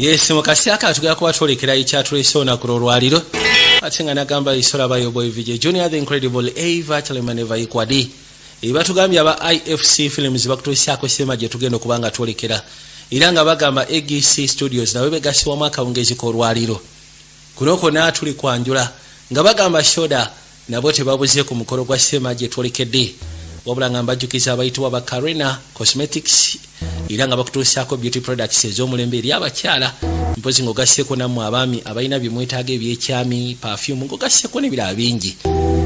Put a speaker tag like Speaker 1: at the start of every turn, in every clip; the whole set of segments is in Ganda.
Speaker 1: Yes, mu kaseera ka tugenda kuba twolekera ekyatuleese olunaku lw'olwaliro, ate nga nagamba isolabayo boy VJ Junior the Incredible Ava Chalemaneva Ikwadi. Batugambye aba IFC Films bakutuusaako sinema gye tugenda okuba nga twolekera, era nga bagamba AGC Studios nabo begasibwamu akawungezi k'olwaliro. Kuno kwonna tuli kwanjula nga bagamba Shoda nabo tebabuze ku mukolo gwa sinema gye twolekedde. Wabula nga mbajjukiza abayitibwa ba Carena Cosmetics, era nga bakutuusaako beauty products ez'omulembe eri abakyala, mpozi ng'ogasseeko nammwe abaami abalina bye mwetaaga ebyekyami, perfume, ng'ogasseeko n'ebirala bingi.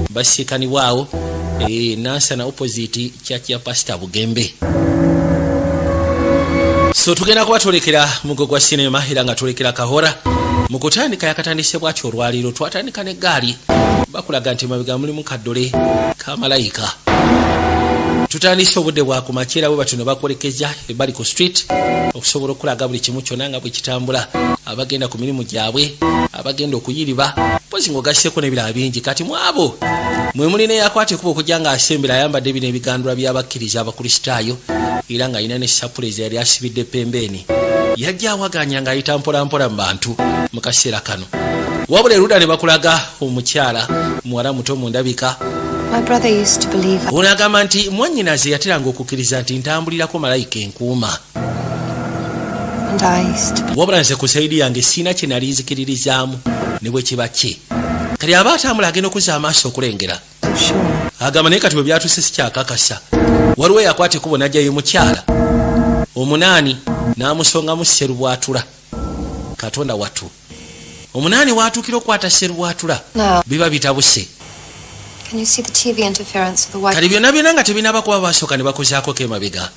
Speaker 1: Basiikanibwawo Nansana, opposite church ya Pasita Bugembe. So tugenda kuba twolekera mugo gwa sinema, era nga twolekera kahora. Mu kutandika yakatandise bwati olwaliro, twatandika n'eggaali, bakulaga nti mabega mulimu kaddole kamalayika. Tutandise obudde bwakumakya, bwe batyo ne bakwolekeza ebbali ku street okusobola okulaga buli kimu kyonna nga bwe kitambula, abagenda ku mirimu gyabwe, abagenda okuyiriba, mpozi ng'ogasseeko n'ebirala bingi. Kati mu abo mwe mulina eyakwata ekuba okujja ng'asembera, ayambadde bino ebigandula by'abakkiriza Abakristaayo, era ng'alina ne sapule ze yali asibidde pembeeni. Yajja awaganya ng'ayita mpolampola mu bantu mu kaseera kano. Wabula erudda ne bakulaga omukyala, muwala muto mu ndabika.
Speaker 2: My brother used to believe
Speaker 1: Ono agamba nti mwannyinaze yateranga okukkiriza nti ntambulirako malayika enkuuma.
Speaker 2: and I used to believe
Speaker 1: Wabula nze ku side yange siina kye nali nzikiririzaamu ne bwe kiba kye. Kati aba atambula, agenda okuzza amaaso okulengera.
Speaker 2: so sure.
Speaker 1: Agamba naye kati bwe byatuuse sikyakakasa. Waliwo eyakwata ekkubo n'ajjayo mukyala omunaani n'amusongamu serubwatula. Katonda wattu, omunaani waatuukira okukwata serubwatula,
Speaker 2: No.
Speaker 1: biba bitabuse.
Speaker 2: Can you see the TV interference with the white
Speaker 1: Kati byonna byonna nga tebinaba kuba, basooka ne bakozaako kemabega.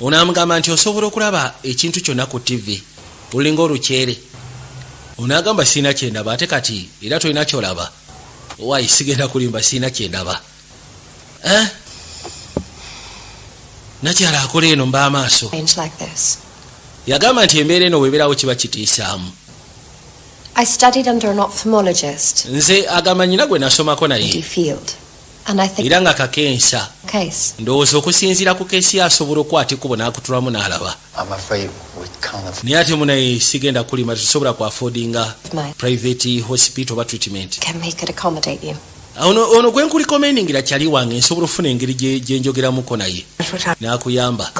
Speaker 1: Ono amugamba nti osobola okulaba ekintu kyonna ku TV, lulinga olukyere. Ono agamba siina kyendaba. Ate kati era tolina kyolaba? Waayi, sigenda kulimba, siina kyendaba. Eh? Nakyala akola eno mba amaaso.
Speaker 2: range like this?
Speaker 1: Yagamba nti embeera eno webeerawo kiba kitiisaamu.
Speaker 2: I studied under an ophthalmologist,
Speaker 1: Nze agamba nyina gwe nasomako naye
Speaker 2: D Field, and I think
Speaker 1: era nga kakensa.
Speaker 2: case.
Speaker 1: Ndowooza okusinziira ku case, asobola okukwata ekkubo n'akutulamu n'alaba.
Speaker 3: I'm afraid we can't afford.
Speaker 1: Naye ate munaye sigenda kulima, tetusobola ku affordinga
Speaker 2: My
Speaker 1: private hospital oba treatment.
Speaker 2: can we could accommodate you.
Speaker 1: Ono gwe nkurecommendingira kyali wange, nsobola okufuna engeri gye njogeramuko naye n'akuyamba.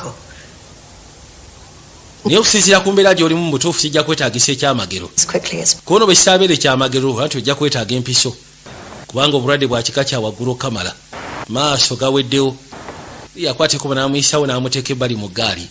Speaker 1: Naye okusinziira ku mbeera gy'olimu, mu butuufu kijja kwetaagisa ekyamagero.
Speaker 2: As quickly as
Speaker 1: Kono bwe kisaabeera ekyamagero, anti ojja kwetaaga empiso, kubanga obulwadde bwa kika kya waggulu okamala maaso gaweddewo. Yakwata ekubo n'amuyisawo n'amuteeka ebbali mu ggaali.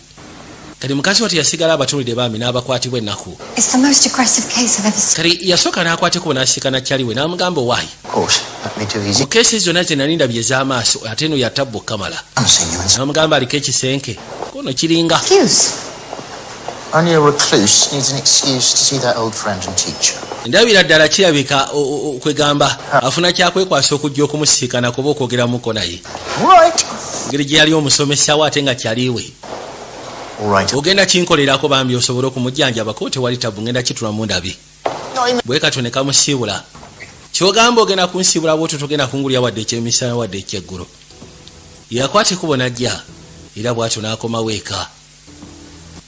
Speaker 1: Kati mukazi wati yasigala abatunulidde bambi n'abakwatibwa ennaku.
Speaker 2: It's the most aggressive case I've ever seen.
Speaker 1: Kati yasooka n'akwata ekubo n'asiikana kyaliwe n'amugamba, owaayi,
Speaker 3: Of course, let me do easy.
Speaker 1: mu case zonna ze nali ndabye ez'amaaso, ate eno yatabba okukamala.
Speaker 3: I'm seeing you in.
Speaker 1: N'amugamba aliko ekisenke kono kiringa.
Speaker 2: Excuse.
Speaker 3: Only a recluse needs an excuse to see their old friend and teacher.
Speaker 1: Ndabira ddala kirabika kwegamba afuna kyakwekwasa okujja okumusiikana kuba okwogeramuko naye,
Speaker 3: Right.
Speaker 1: engeri gye yali omusomesawo ate nga kyaliwe.
Speaker 3: All right.
Speaker 1: Ogenda kinkolerako bambi osobole okumujjanjabako? Tewali tabu, ngenda kitulamu ndabi.
Speaker 3: No, I mean,
Speaker 1: Bwe katyo ne kamusiibula. Kyogamba ogenda kunsiibula bwotyo, togenda kungulya wadde ekyemisana wadde ekyeggulo? Yakwata ekubo najja, era bwatyo n'akomawo eka.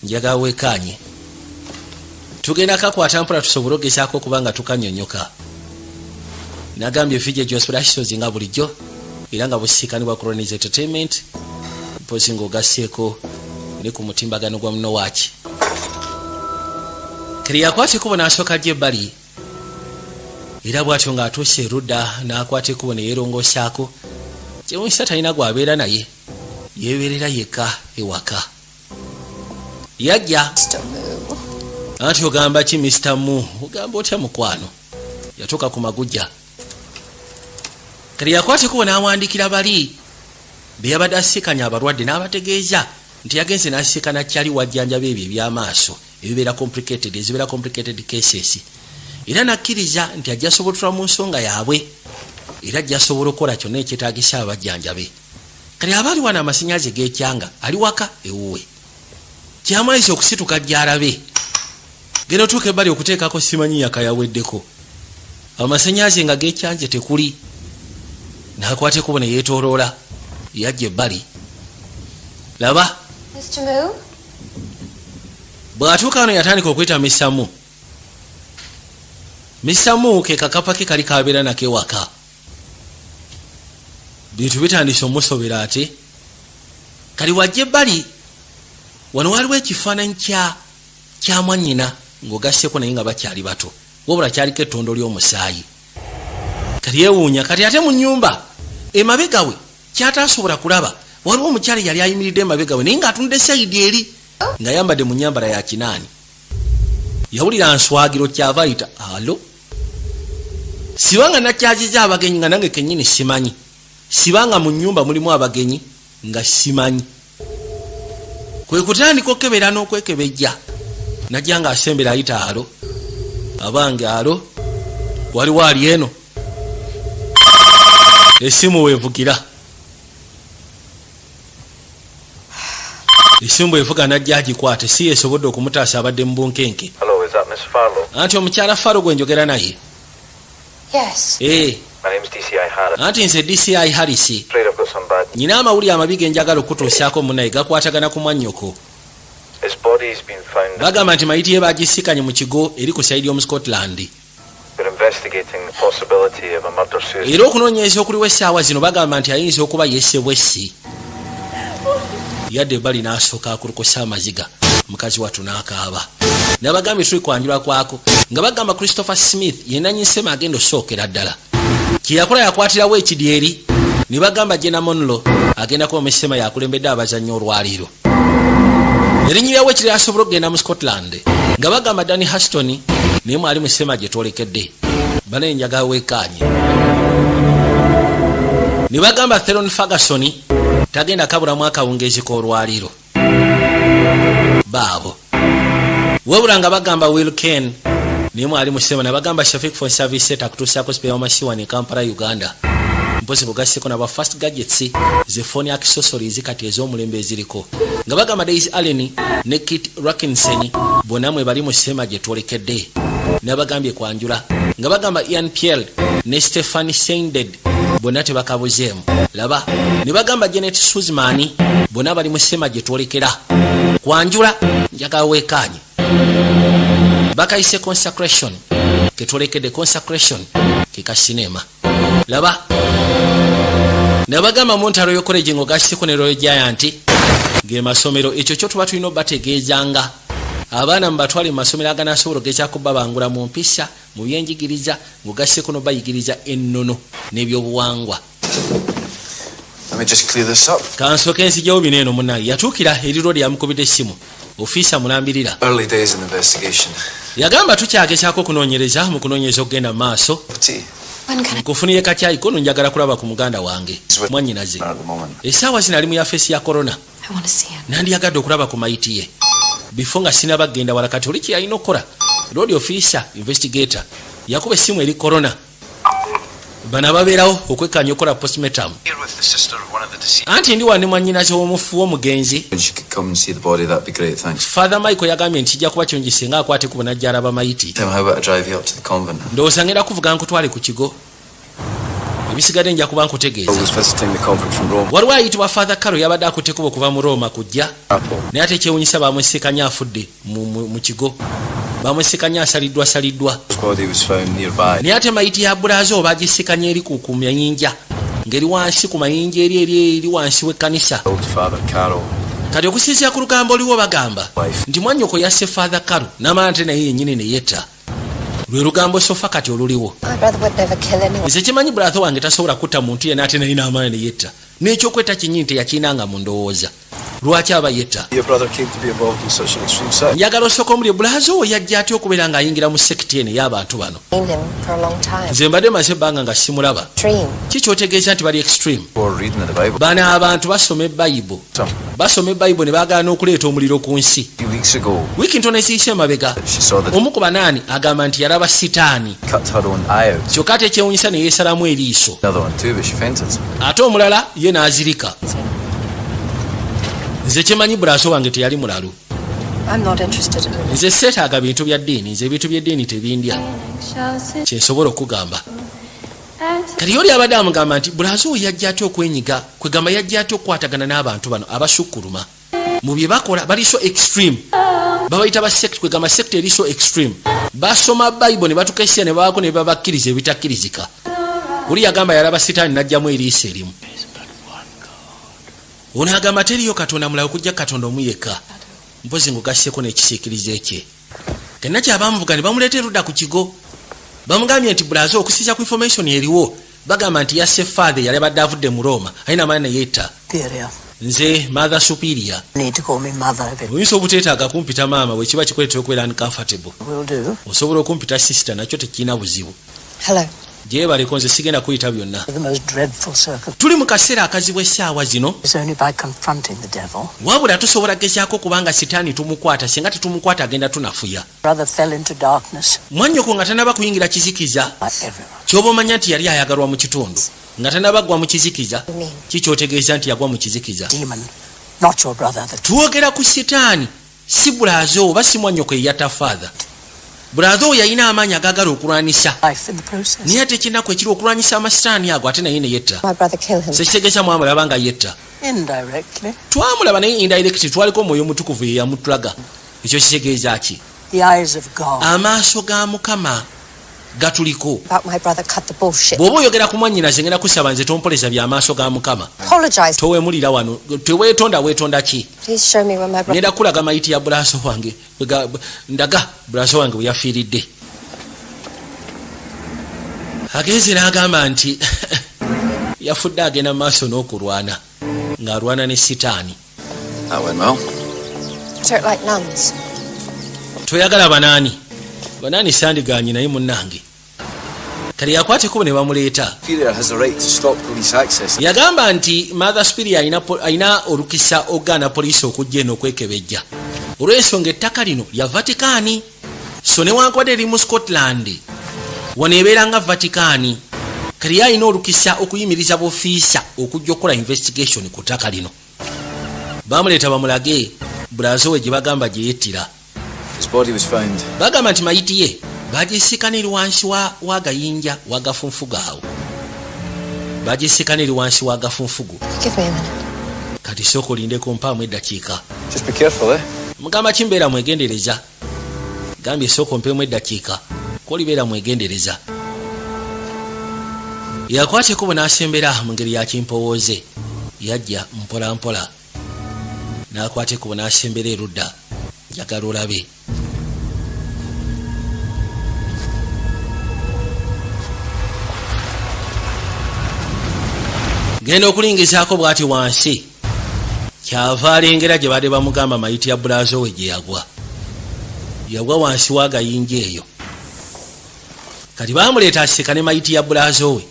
Speaker 1: Njagala weekaanye, tugenda kakwata mpola tusobole ogezaako okuba nga tukanyonyoka. Nagambye VJ Josplashisos nga bulijjo, era nga busiikanibwa Coronis Entertainment, mpozi ng'ogasseeko ne ku mutimbagano gwa munowaaki. Kati yakwata ekubo n'asooka ajja ebbali, era bw'atyo ng'atuuse erudda n'akwata ekubo ne yeerongoosaako. Kyewunyisa talina gw'abeera naye, yeebeerera yekka ewaka. Yajja anti ogamba ki, Mr Mu? Ogamba otya, mukwano? Yatuuka ku magujja. Kati yakwata ekubo n'awandiikira bali be yabadde asiikanya abalwadde, n'abategeeza nti yagenze n'asiikana kyali wajjanjaba ebyo ebyamaaso ebibeera complicated, ezibeera complicated cases, era nakkiriza nti ajja sobola otula mu nsonga yaabwe, era ajja sobola okukola kyonna ekyetaagisa abajjanjabe. Kati aba ali wano, amasannyalaze g'ekyanga, ali waka ewuwe, kyamwayisa okusituka gyalabe genda otuuka ebbali okuteekako simanyi yaka yaweddeko amasannyalaze nga gekyanje tekuli. N'akwata ekkubo ne yeetooloola, yajja ebbali, laba.
Speaker 2: Mr. Moo?
Speaker 1: Bw'atuuka wano yatandika okweta Misamu. Misamu ke kakapa ke kali kabeera nako ewaka. Bintu bitandise omusobera, ate kali wajja ebbali wano waliwo ekifaananyi kya mwannyina ng'ogasseko naye nga bakyali bato, wabula kyaliko ettondo ly'omusaayi. Kati yeewuunya. Kati ate mu nnyumba emabega we kyataasobola kulaba, waliwo omukyala yali ayimiridde emabega we naye ng'atunudde side eri ng'ayambadde mu nnyambala ya kinaani. Yawulira nswagiro, kyava ayita, "Alo, sibanga nakyaziza abagenyi nga nange kennyini simanyi, sibanga mu nnyumba mulimu abagenyi nga simanyi." Kwe kutandika okukebera n'okwekebejja, najja ng'asembera ayita, "Alo, abange, alo, waliwo ali eno?" Esimu weevugira, esimu bwevuga najja agikwate, si yesobodde okumutaasa, abadde mu bunkenke.
Speaker 4: Hello, is that Miss Farlow?
Speaker 1: Anti omukyala Faro gwe njogera naye?
Speaker 2: Yes.
Speaker 1: Ee.
Speaker 4: My name's DCI Harris.
Speaker 1: Anti nze DCI Harris.
Speaker 4: Afraid I've got some bad news.
Speaker 1: Nyina amawulire amabi ge njagala okutuusaako munaye, gakwatagana ku mwannyoko.
Speaker 4: His body's been found.
Speaker 1: Bagamba nti mayiti ye bagisikanye mu kigo eri ku side y'omu Scotland.
Speaker 4: We're investigating the possibility of a murder suicide.
Speaker 1: Era okunoonyereza okuliwo essaawa zino, bagamba nti ayinza okuba yesse bwessi. Yadde ebbali n'asooka akulukusa amaziga, mukazi wattu n'akaaba. Nabagambye tuli kwanjula kwako nga bagamba Christopher Smith yenanyisema agenda osookera ddala kyeyakola, yakwatirawo ekidyeri. Ne bagamba Jena Monlo agenda kuba musema yakulembedde abazannyi olwaleero. Erinnyirawo ekiri asobola okugenda mu Scotland nga bagamba Danny Huston naye mwali musema gye twolekedde banaye njagala weekaanye. Ne bagamba Theron Ferguson tagenda kabulamu akawungeezi k'olwaliro baabo, wabula nga bagamba Will Ken naye mwali musema. Nabagamba Shafik Phone Service Center akutuusaako spare wamasiwani e Kampala, Uganda, mpozi bugasseko naba Fast Gadgets, ze phone accessories kati ez'omulembe eziriko, nga bagamba Daisy Allen ne Kit Rackinson bonna mwe bali mu sema gye twolekedde. Nabagambye kwanjula nga bagamba Ian Piel ne Stefan Sended bonna tebakabuzeemu. Laba ne bagamba Janet Suzman, bonna bali mu sema gye twolekera kwanjula. Njagala weekaanye, bakayise Consecration, ketwolekedde Consecration keka sinema. Laba nabagamba mu Royal College ng'ogasseko ne Royal Giant ge masomero. Ekyo kyo tuba tulina obategeezanga abaana mubatwale mu masomero aganasobola ogezaako babangula mu mpisa, mu byenjigiriza, ng'ogasseko nobayigiriza ennono n'ebyobuwangwa.
Speaker 3: Let me just clear this up.
Speaker 1: Kansooke nzigyawo bino eno. Munaye yatuukira eri lodi, yamukubidde essimu, ofiisa mulambirira.
Speaker 3: Early days in investigation.
Speaker 1: Yagamba tukyagezaako okunoonyereza, mu kunoonyereza okugenda mu maaso.
Speaker 3: Tea.
Speaker 2: When can I?
Speaker 1: Nkufunire kakyayi kono, njagala kulaba ku muganda wange mwannyinaze.
Speaker 3: At the moment.
Speaker 1: Essaawa zino ali mu yafeesi ya coroner.
Speaker 2: I want to see him.
Speaker 1: Nandyagadde okulaba ku mayiti ye before nga sinaba kgenda wala. Kati oli kyeyalina okukola, lodi officer investigator yakuba essimu eri coroner, bano ababeerawo okwekkaanya okukola postmortem.
Speaker 3: Here with the sister of one of the deceased.
Speaker 1: Anti ndi wano mwannyinaze w'omufu w'omugenzi.
Speaker 3: If you could come and see the body, that'd be great, thanks.
Speaker 1: Father Michael yagambye nti kijja kuba kirungi singa akwate ku bunajja alaba mayiti.
Speaker 3: Tim, how about I drive you up to the convent?
Speaker 1: Ndowooza ngenda kuvuga nkutwale ku kigo, ebisigadde nja kuba nkutegeeza.
Speaker 3: I was visiting the convent from Rome.
Speaker 1: Waliwo ayitibwa Father Caro yabadde akuttekuba okuva mu Roma kujja.
Speaker 3: Apple.
Speaker 1: Naye ate ekyewunyisa bamusikanye afudde mu kigo, bamusikanye asaliddwa saliddwa.
Speaker 3: His body was found nearby.
Speaker 1: Naye ate mayiti ya brother bagisikanye eri ku mayinja ng'eri wansi ku mayinja eri wansi w'ekkanisa.
Speaker 3: Old Father Carol.
Speaker 1: Kati okusinziira ku lugambo oliwo, bagamba
Speaker 3: Wife.
Speaker 1: nti mwannyoko yasse Father Caro n'amala nte naye yennyini ne yetta. Lwe lugambo so far kati oluliwo.
Speaker 2: My brother would never kill anyone.
Speaker 1: Nze kimanyi brother wange tasobola kutta muntu yenna, ate naye n'amala ne yetta, n'ekyokwetta kyennyini teyakiinanga mu ndowooza. Lwaki aba yetta?
Speaker 3: Your brother came to be involved in such an extreme sect.
Speaker 1: Njagala osooka omuli brother owo yajja atya okubeera ng'ayingira mu sect eno ey'abantu bano?
Speaker 2: Seen him for a long time.
Speaker 1: Nze mbadde maze ebbanga nga simulaba.
Speaker 2: Dream.
Speaker 1: Ki kyotegeeza nti bali extreme?
Speaker 3: Or reading of the Bible.
Speaker 1: Bano abantu basoma ebayibo,
Speaker 3: Some
Speaker 1: basoma ebayibo ne baagala n'okuleeta omuliro ku nsi.
Speaker 3: few weeks ago,
Speaker 1: Wiiki ntono eziyise emabega,
Speaker 3: she saw the
Speaker 1: omu ku banaani agamba nti yalaba sitaani.
Speaker 3: cut her own eye out.
Speaker 1: Kyokka ate ekyewunyisa ne yeesalamu eriiso.
Speaker 3: Another one too, but she fainted.
Speaker 1: Ate omulala ye n'azirika. Nze kyemanyi brother wange teyali mulalu.
Speaker 2: I'm not interested in
Speaker 1: Nze seetaaga bintu bya ddiini, nze ebintu by'eddiini tebindya, kyensobola okugamba. Kati yoli abadde amugamba nti brother oyo yajja atya okwenyiga, kwegamba yajja atya okukwatagana n'abantu bano abasukkuluma mu bye bakola, bali so extreme. Babayita ba sect, kwegamba sect eri so extreme. Basoma Bible ne batuka esiya ne babaako ne babakkiriza ebitakkirizika. Oli yagamba yalaba Sitaani n'ajjamu eriiso erimu. Ono agamba teriyo Katonda mulala okujja Katonda omu yekka, mpozi ngugasseko n'ekisiikirize kye. Kenna kyabamuvuga ne bamuleeta erudda ku kigo. Bamugambye nti brother, okusinza ku information eriwo, bagamba nti yasse father yali abadde avudde mu Roma, alina amaani neyetta.
Speaker 5: Superior.
Speaker 1: Nze Mother Superior.
Speaker 5: Need to call me mother if it
Speaker 1: Oyinza obuteetaaga kumpita maama bwe kiba kikuleetera okubeera uncomfortable.
Speaker 5: will do.
Speaker 1: Osobola okumpita sister, nakyo tekirina buzibu.
Speaker 2: Hello.
Speaker 1: Gyebaleko, nze sigenda kuyita byonna.
Speaker 5: The most dreadful circumstance
Speaker 1: Tuli mu kaseera akazibu essaawa zino.
Speaker 5: is only by confronting the devil.
Speaker 1: Wabula tusobola gezaako kubanga Sitaani tumukwata. Singa tetumukwata agenda tunafuya.
Speaker 5: Brother fell into darkness
Speaker 1: Mwannyoko nga tanaba kuyingira kizikiza,
Speaker 5: by everyone.
Speaker 1: kyoba omanya nti yali ayagalwa mu kitundu, nga tanaba ggwa mu kizikiza. Kikyotegeeza nti yagwa mu kizikiza?
Speaker 5: Demon, not your brother. That
Speaker 1: Twogera ku Sitaani, si brother oba si mwannyoko eyatta father. Brother oyo yalina amaanyi agagala okulwanisa,
Speaker 5: life in the process.
Speaker 1: naye ate ekinaku ekiri okulwanyisa amasitaani ago, ate naye ne yetta.
Speaker 2: My brother kill him.
Speaker 1: Sekitegeeza mwamulaba nga yetta?
Speaker 5: Indirectly,
Speaker 1: Twamulaba naye indirect, twaliko Omwoyo Omutukuvu ye yamutulaga. Ekyo kitegeeza ki?
Speaker 5: the eyes of God.
Speaker 1: Amaaso ga Mukama gatuliko.
Speaker 2: About my brother, cut the bullshit.
Speaker 1: Bw'oba oyogera ku mwannyinaze, ngenda kusaba nze tompoleza byamaaso ga Mukama.
Speaker 2: Apologize.
Speaker 1: Towemulira wano, teweetonda. Weetonda ki?
Speaker 2: Please show me where my brother.
Speaker 1: Ngenda kulaga mayiti ya brother wange ndaga brother wange bwe yafiiridde. Agenze n'agamba nti yafudde agenda mu maaso n'okulwana, ng'alwana ne Sitaani.
Speaker 4: That went well.
Speaker 2: I don't like nuns.
Speaker 1: Toyagala banaani? Banaani sandiganye naye munnange. Kale yakwata ekkubo ne bamuleeta.
Speaker 6: Superior has the right to stop police access.
Speaker 1: Yagamba nti Mother Superior alina olukisa okugaana poliisi okujja eno okwekebejja, olw'ensonga ettaka lino lya Vatikaani. So newankubadde eri mu Scotland, wano ebeera nga Vatikaani. Kati ye alina olukisa okuyimiriza bufiisa okujja okukola investigation ku ttaka lino. Bamuleeta bamulage brother we gye bagamba gye yettira.
Speaker 6: His body was found.
Speaker 1: Bagamba nti mayiti ye bagisikana eri wansi w'agayinja w'agafunfugu awo, bagisikana eri wansi w'agafunfugu.
Speaker 2: Give me a minute.
Speaker 1: Kati sooka olindeko, mpaamu eddakiika.
Speaker 6: Just be careful, eh?
Speaker 1: Mugamba kimbeera mwegendereza. Gambye sooka ompeemu eddakiika, kolibeera mwegendereza. Yakwata ekkubo n'asembera mu ngeri ya kimpowooze. Yajja mpola mpola n'akwata ekkubo n'asembera erudda. Njagala olabe. Genda okulingizaako bw'ati wansi, kyava alengera gye badde bamugamba mayiti ya brother we gye yagwa. Yagwa wansi w'agayinja eyo. Kati bamuleeta asika ne mayiti ya brother we,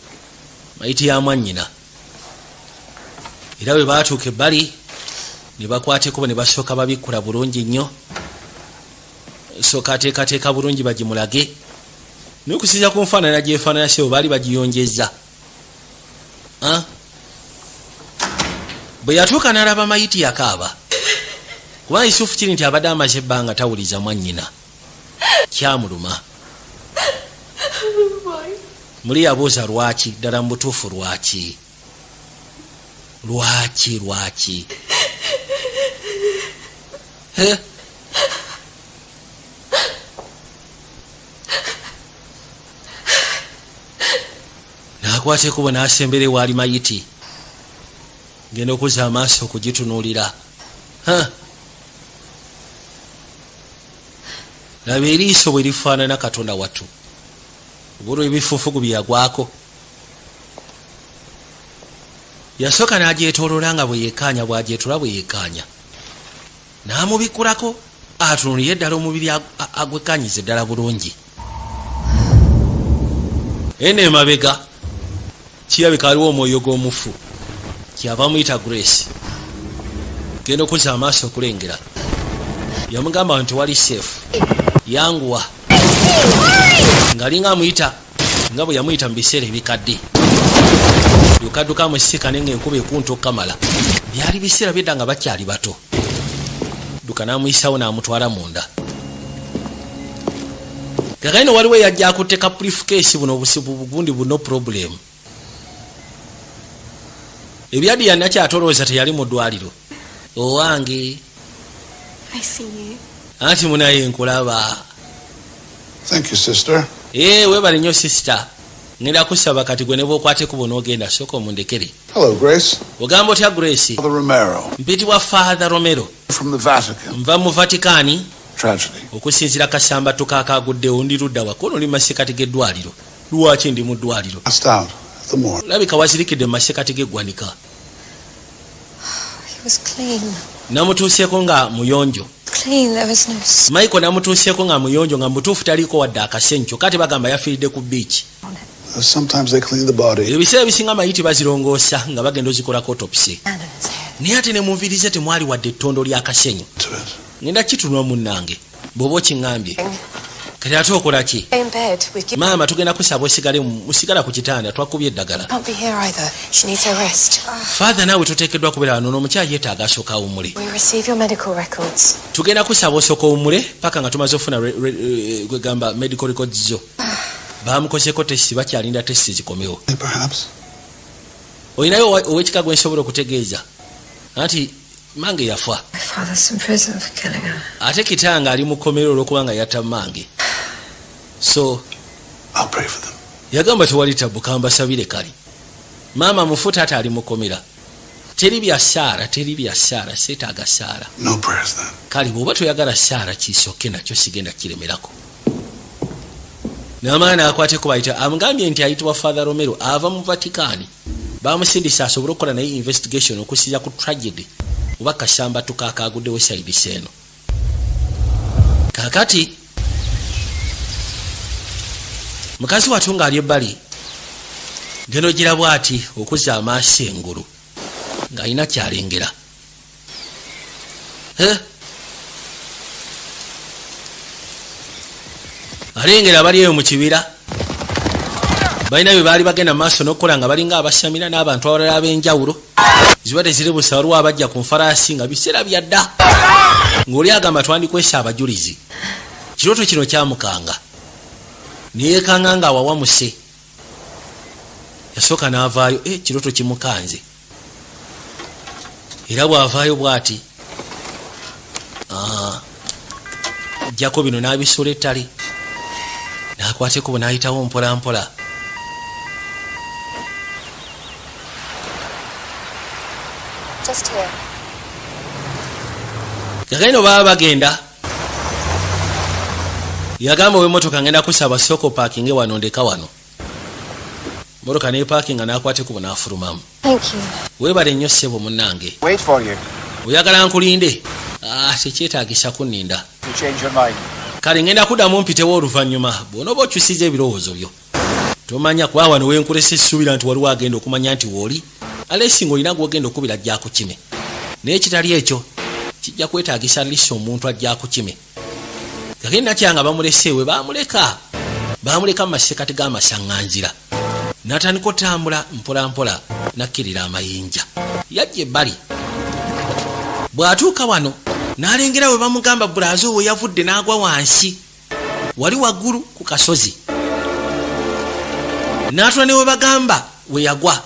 Speaker 1: mayiti ya mwannyina. Era bwe baatuuka ebbali ne bakwata ekkubo ne basooka babikkula bulungi nnyo, sooka ateekateeka bulungi bagimulage. Naye okusinziira ku nfaanana gyefaanana, sebo, baali bagiyonjeza. Ah? Bwe yatuuka n'alaba mayiti yakaaba, kubanga Yusufu kiri nti abadde amaze ebbanga tawuliza mwannyina. Kyamuluma muli. Yabuuza lwaki ddala mu butuufu, lwaki, lwaki, lwaki? He? N'akwata ekkubo n'asembera ewaali mayiti. Genda okuzza amaaso okugitunuulira. Ha! Laba eriiso bwe lifaanana. Katonda wattu, obulwa ebifuufugu bye yagwako. Yasooka n'agyetooloola nga bwe yekkaanya, bw'agyetoola, bwe yekkaanya, n'amubikkulako atunulire eddala omubiri agwekkaanyiza eddala bulungi. Eno emabega kirabika waliwo omwoyo gw'omufu, kyava muyita Grace. Genda okuzza amaaso okulengera, yamugamba nti wali safe, yanguwa, ng'alinga amuyita nga bwe yamuyita mu biseera ebikadde. Lukadduka amusisikane ng'enkuba ekunta okukamala. Byali biseera byedda nga bakyali bato. Dduka n'amuyisawo n'amutwala munda. Kakaino waliwo eyajja akutte ka briefcase, buno obusibu bugundi buno problem. Ebyadi yanakyatolowooza teyali mu ddwaliro owange.
Speaker 7: I see you.
Speaker 1: Anti munaye nkulaba.
Speaker 7: Thank you, sister.
Speaker 1: Ee, weebale nnyo sister. Ngenda kusaba kati gwe ne bwokwate kubo n'ogenda, sooka omundekere.
Speaker 7: Hello, Grace.
Speaker 1: Ogamba otya, Grace?
Speaker 7: Father Romero
Speaker 1: Mpitibwa Father Romero.
Speaker 7: from the Vatican.
Speaker 1: Nva mu Vatikani.
Speaker 7: Tragedy.
Speaker 1: Okusinziira kasambatu kakaguddewo, ndi ludda wakono? Oli mu masekati g'eddwaliro. Lwaki ndi mu ddwaliro?
Speaker 7: Passed out at the morgue.
Speaker 1: Olabika wazirikidde mu masekati g'eggwanika.
Speaker 2: He was clean.
Speaker 1: Namutuuseeko nga muyonjo.
Speaker 2: Clean, there was no
Speaker 1: Michael namutuuseeko nga muyonjo, nga mutuufu taliiko wadde akasencho. Kati bagamba yafiiridde ku beach.
Speaker 7: Sometimes they clean the body.
Speaker 1: Ebiseera ebisinga mayiti bazirongoosa nga bagenda ozikolako autopsy.
Speaker 2: Sand on his head.
Speaker 1: Naye ate ne munviirize temwali wadde ettondo ly'akasenyu.
Speaker 7: To it.
Speaker 1: Ngenda kitunwa munnange bw'oba okiŋŋambye. Kati ate okola ki?
Speaker 2: Stay in bed. We've given.
Speaker 1: Maama, tugenda kusaba osigale musigala ku kitanda, twakubye eddagala.
Speaker 2: Can't be here either. She needs her rest.
Speaker 1: Father, naawe toteekeddwa kubeera wano, n'omukyala yeetaaga asooka awummule.
Speaker 2: We receive your medical records.
Speaker 1: Tugenda kusaba osooka owummule paka nga tumaze okufuna kwegamba medical records zo. Bamukozeeko test, bakyalinda test zikomewo.
Speaker 7: Perhaps.
Speaker 1: Olinayo ow'ekika gwe nsobola okutegeeza anti mange yafa?
Speaker 2: My father's in prison for killing her.
Speaker 1: Ate kitange ali mu kkomero olw'okuba nga yatta mange, so
Speaker 7: I'll pray for them.
Speaker 1: Yagamba tewali tabu, kambasabire. Kali maama mufu, taata ali mukomera. Teri bya saara, teri bya saara, seetaaga saara.
Speaker 7: No prayers then.
Speaker 1: Kale bw'oba toyagala saara, kisoke nakyo sigenda kiremerako. N'amaani akwateko bayita amugambye nti ayitibwa Father Romero, ava mu Vatikani. Bamusindisa asobole okukola naye investigation okusinza ku tragedy oba kasambatu kakaguddewo saibisa eno. Kakati mukazi watu ng'ali ebbali, genda ogira bw'ati okuzza amaaso engulu ng'alina kyalengera. Eh? Alengera bali eyo mu kibira, balina bye baali bagenda mu maaso n'okukola nga balinga abasamira n'abantu abalala ab'enjawulo. Ziba teziri busa, waliwo abajja ku nfaraasi nga biseera byadda, ng'oli agamba twandikwesa abajulizi. Kirooto kino kyamukanga, neyekanga nga awawamuse. Yasooka n'avaayo. E, kirooto kimukanze. Era bw'avaayo bw'ati, ah, jjako bino n'abisuula ettale, n'akwata ekkubo n'ayitawo mpola mpola.
Speaker 2: Just here.
Speaker 1: Kakati baba bagenda, yagamba ow'emmotoka, ngenda kusaba sooka opaakinge wano, ndeka wano. Motoka nepaakinga, n'akwata ekkubo n'afulumamu.
Speaker 2: Thank you.
Speaker 1: Weebale nnyo ssebo munnange.
Speaker 6: Wait for you.
Speaker 1: Oyagala nkulinde? Ah, tekyetaagisa kunninda.
Speaker 6: You change your mind.
Speaker 1: Kale ngenda kuddamu mpitewo oluvannyuma bw'onooba okyusiza ebirowoozo byo. Tomanya kuba wano wenkulesa, essuubira nti waliwo agenda okumanya nti wooli alesi ng'olina gwogenda okubira ajja akukime, naye kitali ekyo kijja kwetaagisa lisa omuntu ajja akukime. Kagenda kyanga bamuleseewe, bamuleka bamuleka mu masekati g'amasaŋŋanzira, n'atandika otambula mpola mpola nakkirira amayinja. Yajja ebbali, bw'atuuka wano n'alengera we bamugamba brother we yavudde n'agwa wansi wali waggulu ku kasozi, n'atula ne we bagamba we yagwa.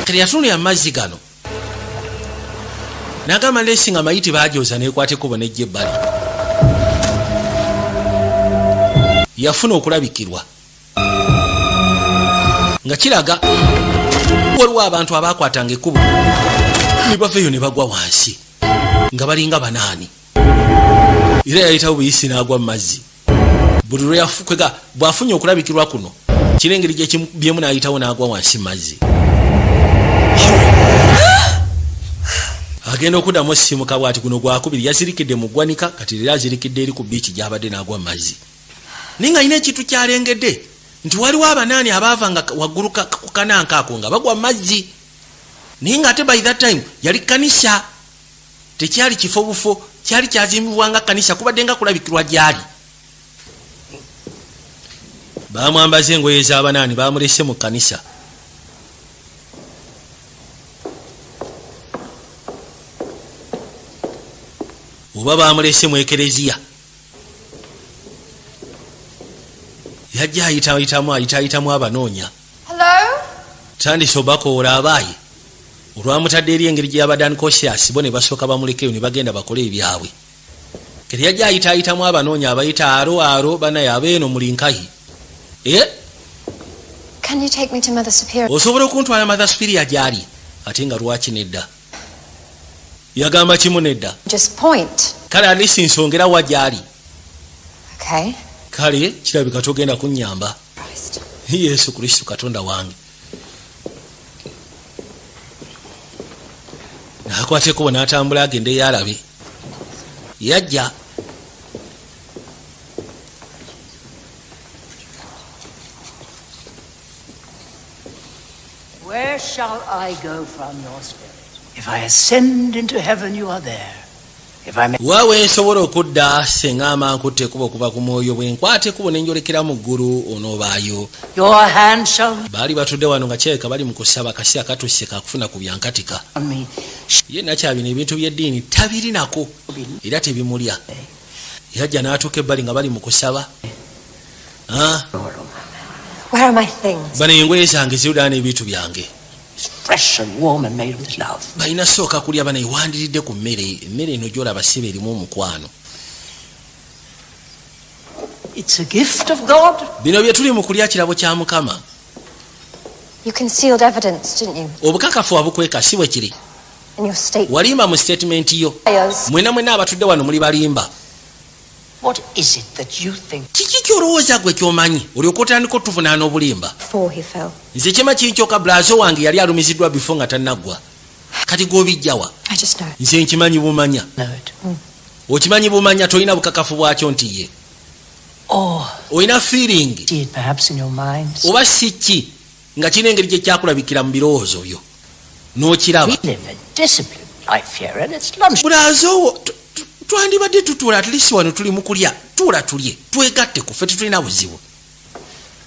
Speaker 1: Kati yatunulira amazzi gano n'agamba lesi nga mayiti bajoza nekwata ekkubo nejja ebbali. Yafuna okulabikirwa nga kiraga waliwo abantu abakwatanga ekkubo ne bava eyo ne bagwa wansi nga balinga banaani. Era yayitawo buyisi n'agwa mu mazzi. Buli lweyakwega bw'afunye okulabikirwa kuno, kira engeri gyebyemu n'ayitawo n'agwa wansi mu mazzi. Agenda okuddamu osimuka bwati, guno gwakubiri. Yazirikidde mu ggwanika, kati era azirikidde eri ku beach gy'abadde n'agwa mu mazzi, naye nga alina ekintu kyalengedde nti waliwo abanaani abaavanga waggulu ku kananka ako nga bagwa mu mazzi, naye ng'ate by that time yali kanisa, tekyali kifo bufo, kyali kyazimbibwa nga kanisa. Kubadde nga kulabikirwa gyali. Bamwambaza engoye z'abanaani, bamulese mu kanisa. Oba bamulese mu ekereziya. Yajja ayitayitamu, ayitayitamu abanoonya.
Speaker 2: Hello?
Speaker 1: Tandise obakoola abaayi. Olwamutadde eri engeri gye yabadde unconscious, bo ne basooka bamulekeyo ne bagenda bakole ebyabwe. Kati yajja ayitaayitamu abanoonya, abayita aro aro banaye abeeno muli nkahi. Eh?
Speaker 2: Can you take me to Mother Superior?
Speaker 1: Osobola okuntwala Mother Superior gy'ali? Ate nga lwaki nedda? Yagamba kimu nedda.
Speaker 2: Just point.
Speaker 1: Kale at least nsongera wa gy'ali.
Speaker 2: Okay.
Speaker 1: Kale kirabika togenda kunnyamba.
Speaker 2: Christ.
Speaker 1: Yesu Kristo Katonda wange. Nakwata ekkubo n'atambula agende eyalabe. Yajja.
Speaker 5: Where shall I go from your spirit? If I ascend into heaven, you are there. If I make
Speaker 1: Waawe nsobola okudda senga amankutte ekkubo okuva ku mwoyo bwe nkwata ekkubo ne njolekera mu ggulu, onoobaayo.
Speaker 5: Your hand shall
Speaker 1: Baali batudde wano nga kirabika bali mu kusaba, kaseera katuuse kakufuna ku byankatika.
Speaker 5: on me.
Speaker 1: Ye nakyabino ebintu by'eddiini tabirinako era tebimulya. Yajja n'atuuka ebbali nga bali mu kusaba. Ah,
Speaker 2: Where are my things?
Speaker 1: Bano engoye zange zirudala n'ebintu byange.
Speaker 5: It's fresh and warm and made with love.
Speaker 1: Balina sooka kulya bana, ewandiridde ku mmere. Emmere eno gyolaba siba erimu omukwano.
Speaker 5: It's a gift of God.
Speaker 1: Bino bye tuli mu kulya kirabo kya Mukama.
Speaker 2: You concealed evidence, didn't you?
Speaker 1: Obukakafu wabukweka, si bwe kiri?
Speaker 2: In your statement.
Speaker 1: Walimba mu statement yo.
Speaker 2: Liars.
Speaker 1: Mwena mwena abatudde wano muli balimba.
Speaker 5: What is it that you think
Speaker 1: Kiki kyolowooza gwe kyomanyi olyoka otandika otuvunaana obulimba?
Speaker 2: Before he fell.
Speaker 1: Nze kyema kinkyoka, brother wange yali alumiziddwa before nga tannaggwa. Kati gw'obijjawa?
Speaker 2: I just know.
Speaker 1: Nze nkimanyi bumanya.
Speaker 5: Know it?
Speaker 1: Okimanyi bumanya, tolina bukakafu bwakyo nti ye.
Speaker 5: Or
Speaker 1: Olina feeling.
Speaker 5: See it perhaps in your mind.
Speaker 1: Oba si ki nga kirina engeri gye kyakulabikira mu birowoozo byo n'okiraba.
Speaker 5: We live a disciplined life here, and it's lunch.
Speaker 1: Brother owo twandibadde tutuula, at least wano tuli mu kulya, tuula tulye twegatte ku ffe, tetulina buzibu.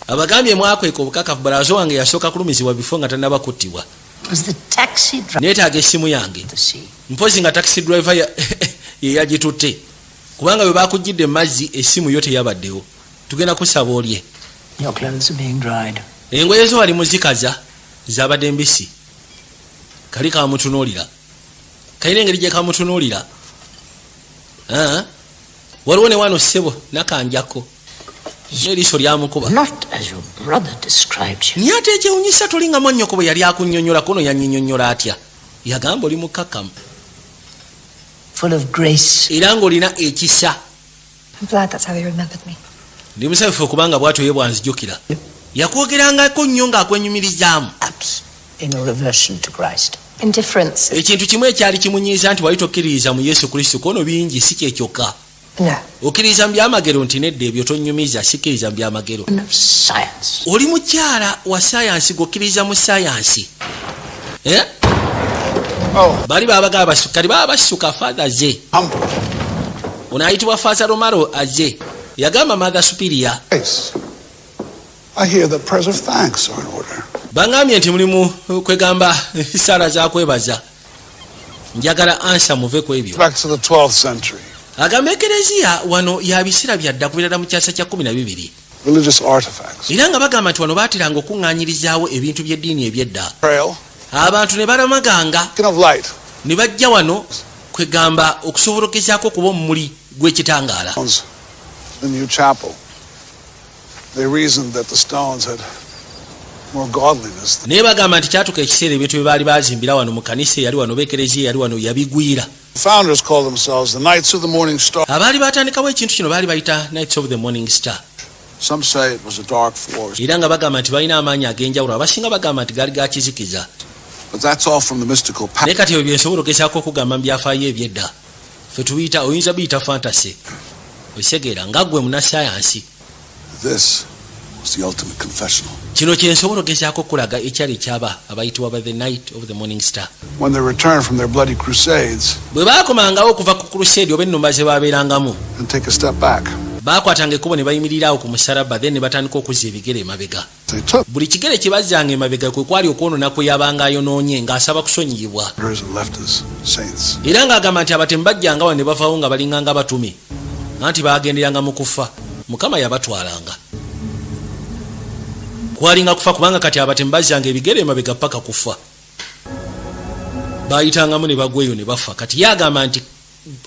Speaker 1: Abagambye mwakweka obukakafu, brother wange yasooka kulumizibwa before nga tannaba kuttibwa.
Speaker 5: Was the taxi driver
Speaker 1: Neetaaga essimu yange.
Speaker 5: the sea?
Speaker 1: Mpozi nga taxi driver ye yagitutte, kubanga bwe bakugidde mu mazzi essimu yo teyabaddewo. Tugenda kusaba olye.
Speaker 5: Your clothes are being dried.
Speaker 1: Engoye zo wali muzikaza, zabadde mbisi. Kali kamutunuulira, kalina engeri gye kamutunuulira. Ah, waliwo ne wano ssebo nakanjako n'eriiso lyamukuba.
Speaker 5: Not as your brother described you.
Speaker 1: Naye ate ekyewunyisa tolinga mwannyoko bwe yali akunnyonnyola. Kono yannyinnyonnyola atya? Yagamba oli mukkakkamu.
Speaker 5: Full of grace.
Speaker 1: Era ng'olina ekisa.
Speaker 2: I'm glad that's how he remembered me.
Speaker 1: Ndi musanyufu okubanga bw'atyo ye bwanzijukira. Yakwogerangako nnyo ng'akwenyumirizaamu.
Speaker 5: Perhaps in your aversion to Christ.
Speaker 2: Indifference.
Speaker 1: Ekintu kimu ekyali kimunyiiza nti wali tokkiririza mu Yesu Kristo. Kono bingi, si kyekyokka.
Speaker 2: No.
Speaker 1: Okkiririza mu byamagero? Nti nedda, ebyo tonnyumiza, sikkiriza mu byamagero.
Speaker 5: Of science.
Speaker 1: Oli mukyala wa sayansi, gweokkiririza mu sayansi. Eh?
Speaker 7: Oh,
Speaker 1: Bali babagaba kati baba basuka. Father ze
Speaker 7: humble.
Speaker 1: ono ayitibwa Father Romaro aze yagamba Mother Superior.
Speaker 7: Grace. I hear that prayers of thanks are in order.
Speaker 1: Baŋŋambye nti mulimu kwegamba saala zakwebaza. Njagala ansa muve ku ebyo.
Speaker 7: Back to the 12th century.
Speaker 1: Agamba ekereziya wano ya biseera byadda kubirala mu kyasa kya 12.
Speaker 7: Religious artifacts.
Speaker 1: Era nga bagamba nti wano baateranga okuŋŋaanyirizaawo ebintu by'eddiini ebyedda.
Speaker 7: Trail.
Speaker 1: Abantu ne balamaganga
Speaker 7: Beacon of light.
Speaker 1: ne bajja wano kwegamba okusobola okugezaako okuba omumuli gw'ekitangaala.
Speaker 7: Stones. The new chapel. They reasoned that the stones had more godliness than
Speaker 1: Naye bagamba nti kyatuka ekiseera ebintu bye baali bazimbira wano mu kanisa eyali wano oba ekereziya eyali wano yabigwira.
Speaker 7: The founders called themselves the Knights of the Morning Star.
Speaker 1: Abaali batandikawo ekintu kino baali bayita Knights of the Morning Star.
Speaker 7: Some say it was a dark force,
Speaker 1: Era nga bagamba nti balina amaanyi ag'enjawulo, abasinga bagamba nti gaali ga kizikiza.
Speaker 7: but that's all from the mystical past.
Speaker 1: Naye kati ebyo byensobola ogezaako okugamba mu byafaayo ebyedda. Ffe tubiyita, oyinza biyita fantasy, okitegeera, nga ggwe munnasayansi.
Speaker 7: This was the ultimate confessional.
Speaker 1: Kino kyensobola ogezaako okulaga ekyali ekyaba abayitibwa ba the Knight of the Morning Star.
Speaker 7: When they returned from their bloody crusades
Speaker 1: Bwe baakomangawo okuva ku crusade oba ennumba ze baabeerangamu,
Speaker 7: and take a step back,
Speaker 1: baakwatanga ekkubo ne bayimirirawo ku musalaba, then ne batandika okuzza ebigere emabega.
Speaker 7: they took
Speaker 1: Buli kigere kye bazzanga emabega kwe kwali okwonoona kwe yabanga ayonoonye ng'asaba kusonyiyibwa.
Speaker 7: and left as saints.
Speaker 1: Era ng'agamba nti abatemu bajjanga wano ne bavaawo nga balinganga batume, anti baagenderanga mu kufa, Mukama yabatwalanga. Kwalinga kufa, kubanga kati abatemu bazzanga ebigere emabega paka kufa. Bayitangamu ne bagwa eyo ne bafa. Kati ye agamba nti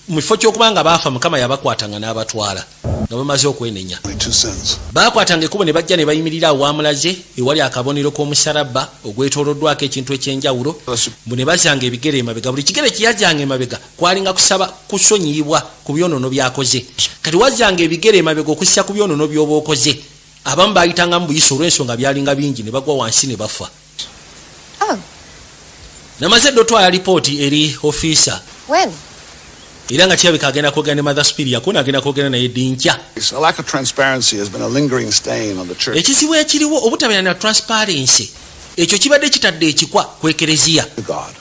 Speaker 1: mu kifo ky'okuba nga baafa, Mukama yabakwatanga n'abatwala nga bamaze okwenenya.
Speaker 7: Only two sins.
Speaker 1: Baakwatanga ekkubo ne bajja ne bayimirira awo wamulaze ewali akabonero k'omusalaba ogwetooloddwako ekintu ekyenjawulo, mbu ne bazanga ebigere emabega. Buli kigere kyeyajjanga emabega kwalinga kusaba kusonyiyibwa ku byonoono by'akoze. Kati wajjanga ebigere emabega okussa ku byonoono by'oba okoze. Abamu bayitangamu buyisa olw'ensonga byalinga bingi ne bagwa wansi ne bafa.
Speaker 2: Oh,
Speaker 1: Namaze dde otwala lipooti eri ofiisa.
Speaker 2: When?
Speaker 1: Era nga kirabika agenda kwogera ne Mother Superior, kuno agenda kwogera naye dinkya.
Speaker 7: A lack of transparency has been a lingering stain on the church.
Speaker 1: Ekizibu ekiriwo, obutabeera na transparency, ekyo kibadde kitadde ekikwa ku ekereziya.
Speaker 7: To God.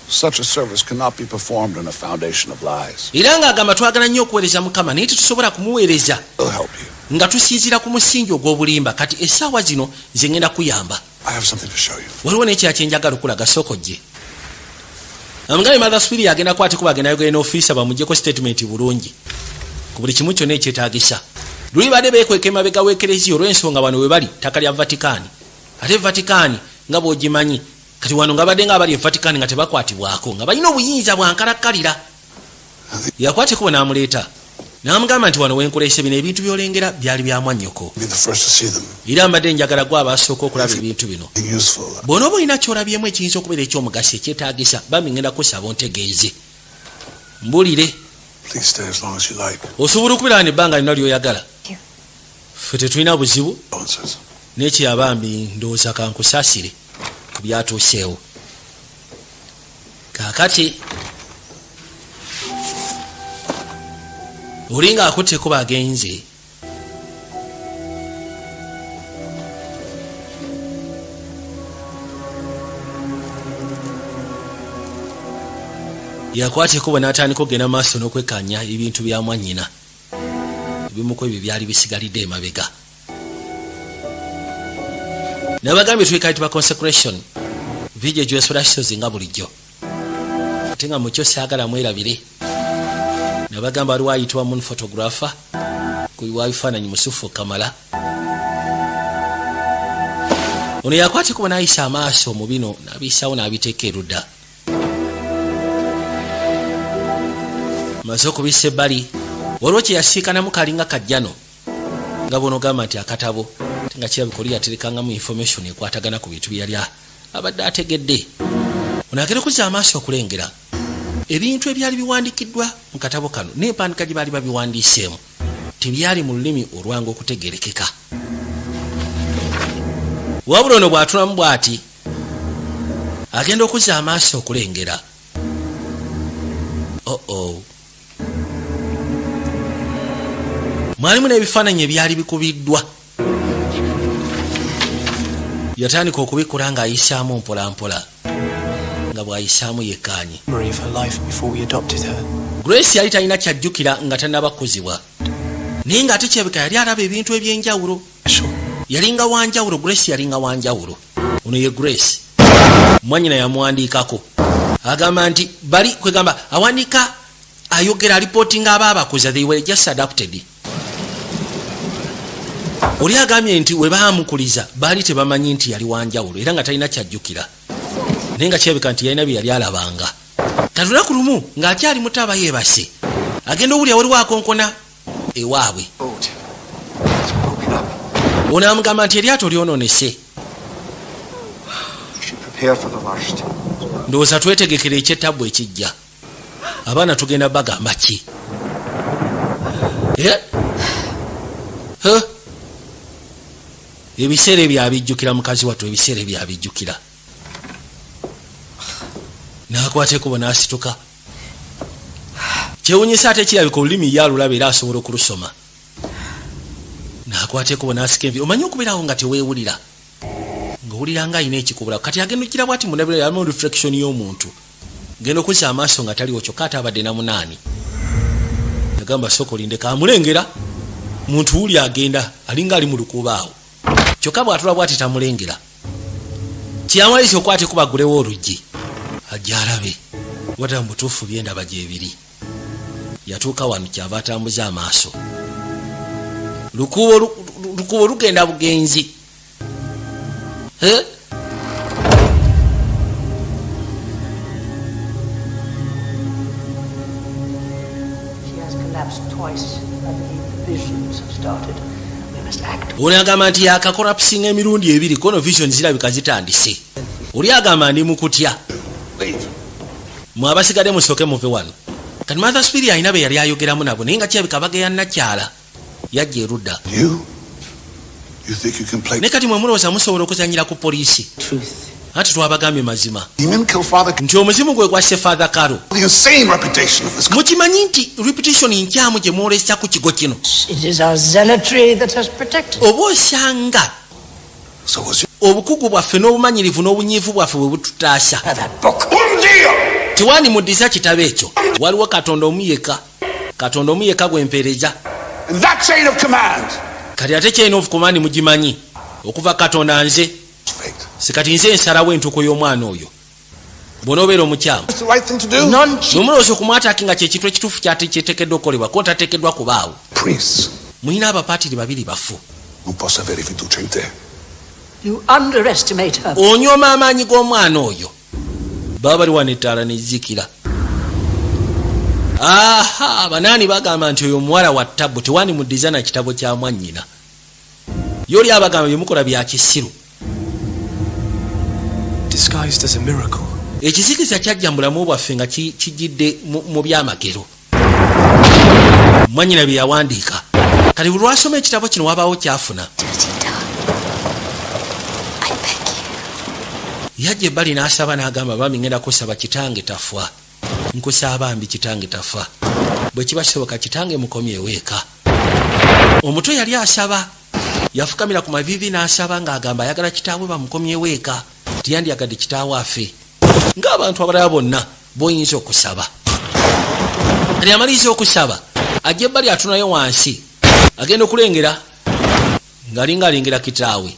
Speaker 7: Such a service cannot be performed on a foundation of lies.
Speaker 1: Era ng'agamba twagala nnyo okuweereza Mukama, naye tetusobola kumuweereza
Speaker 7: He'll help you.
Speaker 1: nga tusinziira ku musingi ogw'obulimba. Kati essaawa zino nze ngenda kuyamba.
Speaker 7: I have something to show you.
Speaker 1: Waliwo n'ekira kyenjagala okulaga, sooka ojje. Amugambe Mother Superior agenda kwate kuba agenda yogere n'ofiisa bamugyeko statement bulungi ku buli kimu kyonna ekyetaagisa. Luli badde beekweka emabega w'ekereziya olw'ensonga wano we bali ttaka lya Vatikani, ate Vatikani nga bw'ogimanyi. Kati wano nga badde nga abali e Vatikani nga tebakwatibwako, nga balina obuyinza bwankalakkalira. Yakwata ekubo n'amuleeta n'amugamba nti wano wenkoleese bino ebintu by'olengera byali bya mwannyoko.
Speaker 7: Be the first to see them.
Speaker 1: Era mbadde njagala gwe abasooka okulaba ebintu bino.
Speaker 7: Useful.
Speaker 1: Bw'onooba olina kyolabyemu ekiyinza okubeera ekyomugaso ekyetaagisa, bambi ngenda kusaba ontegeeze, mbulire.
Speaker 7: Please stay as long as you like.
Speaker 1: Osobola okubeera wano ebbanga lyonna ly'oyagala.
Speaker 2: You.
Speaker 1: Ffe tetulina buzibu.
Speaker 7: Condolences.
Speaker 1: N'ekyabambi ndowooza kankusaasire ku byatuuseewo. Kaakati oli ng'akutteko bagenze. Yakwata ekkubo n'atandika okugenda maaso n'okwekkaanya ebintu bya mwannyina, ebimu ku ebyo byali bisigalidde emabega. Nabagambye twekayitibwa Consecration VJ Josulasozi nga bulijjo, ate nga mukyo saagala mwerabire. Nabagamba waliwo ayitibwa Moon Photographer kuwa bifaananyi musufu kamala. Ono yakwata ekubo n'ayisa amaaso mu bino n'abiyisawo n'abiteeka erudda. Maze okubissa ebbali, waliwo kye yasiikanamu kalinga kajjano nga bw'onogamba nti akatabo, ate nga kirabika oli yaterekangamu information ekwatagana ku bintu bye yali abadde ategedde. Ono agenda okuzza amaaso okulengera ebintu ebyali biwandiikiddwa mu katabo kano n'empandiika gye baali babiwandiiseemu tebyali mu lulimi olwangu okutegerekeka. Wabula ono bw'atulamu bw'ati agenda okuzza amaaso okulengera oo mwalimu n'ebifaananyi ebyali bikubiddwa. Yatandika okubikula ng'ayisaamu mpolampola nga bw'ayisaamu yekkaanye.
Speaker 6: Memory of her life before we adopted her.
Speaker 1: Grace yali talina kyajjukira nga tannaba kukuzibwa, naye ng'ate kirabika yali alaba ebintu ebyenjawulo.
Speaker 6: Special.
Speaker 1: Yalinga wanjawulo, Grace yalinga wanjawulo. Ono ye Grace mwanyina yamuwandiikako, agamba nti bali kwegamba awandiika ayogera alipootinga aba abakuza, they were just adopted. Oli agambye nti we baamukuliza baali tebamanyi nti yali wanjawulo era nga talina kyajjukira, naye nga kirabika nti yalina bye yali alabanga. Kati lunaku lumu ng'akyali muto aba yeebase, agenda owulira waliwo akonkona ewaabwe.
Speaker 6: Boat. It's broken up.
Speaker 1: Ono amugamba nti eryato lyonoonese.
Speaker 6: We should prepare for the worst.
Speaker 1: Ndowooza twetegekera ekyettabbu ekijja. Abaana tugenda bagamba ki? Eh? Huh? Ebiseera ebyo abijjukira mukazi wattu, ebiseera ebyo abijjukira. N'akwata ekubo n'asituka. Kyewunyisa ate kirabika olulimi ye alulaba era asobola okulusoma. N'akwata ekubo n'asika envi. Omanyi okubeerawo nga teweewulira, ng'owulira nga alina ekikubula. Kati agenda okira bwati munabira yamu reflection y'omuntu, genda okuzza amaaso nga taliwo, kyokka ate abadde na munaani. Yagamba sooka olindeko, amulengera muntu wuli agenda alinga ali mu lukuubaawo, kyokka bw'atula bwati tamulengera. Kyamalisa okwate kubagulewo oluggi ajja alabe wata mu butuufu byendaba gyebiri. Yatuuka wano kyava atambuza amaaso, lukuubo lukuubo lugenda bugenzi. Eh?
Speaker 5: Collapsed twice. I believe the visions have started. We must act.
Speaker 1: Ono agamba nti yakacollapsinga emirundi ebiri, kono vision zirabika zitandise. Oli agamba, ndi mukutya.
Speaker 7: Leave.
Speaker 1: Mwe abasigadde musooke muve wano. Kati Mother Superior alina be yali ayogeramu nabo, naye nga kirabika bageya nakyala yajja erudda.
Speaker 7: You? You think you can play
Speaker 1: Ne kati mwe mulowooza musobola okuzanyira ku poliisi? Anti twabagambye mazima
Speaker 7: demon, kill Father,
Speaker 1: nti omuzimu gwe gwasse Father Caro.
Speaker 7: the insane reputation of this
Speaker 1: Mukimanyi nti reputation nkyamu gye mwolesa ku kigo kino.
Speaker 5: It is our zealotry that has protected.
Speaker 1: Oba osanga
Speaker 7: So was you.
Speaker 1: obukugu bwaffe n'obumanyirivu n'obunyiivu bwaffe bwe bututaasa.
Speaker 5: That book.
Speaker 1: Tiwani muddiza kitabo ekyo. Waliwo Katonda omu yekka, Katonda omu yekka gwempeereza.
Speaker 7: And that chain of command.
Speaker 1: Kati ate chain of command mugimanyi okuva Katonda nze sikati nze nsalawo entuuko y'omwana oyo bw'onoobeera omukyamu.
Speaker 7: It's the right thing to do.
Speaker 5: Non
Speaker 1: Bwe mulowooza okumwataaki nga kyekintu ekituufu kyateekeddwa okukolebwa, ko ntateekeddwa kubaawo.
Speaker 7: Priests
Speaker 1: Mulina abapaatiri babiri bafu.
Speaker 7: non posso avere fiducia in te.
Speaker 5: You underestimate her.
Speaker 1: Onyooma amaanyi g'omwana oyo. Baba bali wano, ettaala nezikira. Aha, banaani bagamba nti oyo omuwala wa ttabu, tewandimuddiza na kitabo kya mwannyina. Ye oli abagamba byemukola bya kisiru.
Speaker 6: Disguised as a miracle.
Speaker 1: Ekizikiza kyajja mu bulamu bwaffe nga kijjidde mu byamagero, mwannyina bye yawandiika. Kati buli lwasoma ekitabo kino wabaawo kyafuna.
Speaker 2: Tita, I beg you.
Speaker 1: Yajja ebbali n'asaba n'agamba, bambi ngenda kusaba, kitange tafa, nkusaba bambi kitange tafa, bwe kiba kisoboka kitange mukomyewo eka. Omuto yali asaba, yafukamira ku mavivi n'asaba ng'agamba ayagala kitaawe bamukomyewo eka, tiyandyagadde kitaawe afe ng'abantu abalala bonna b'oyinza okusaba. Kati amaliriza okusaba, ajja ebbali atunayo wansi, agenda okulengera ng'alinga alengera kitaawe,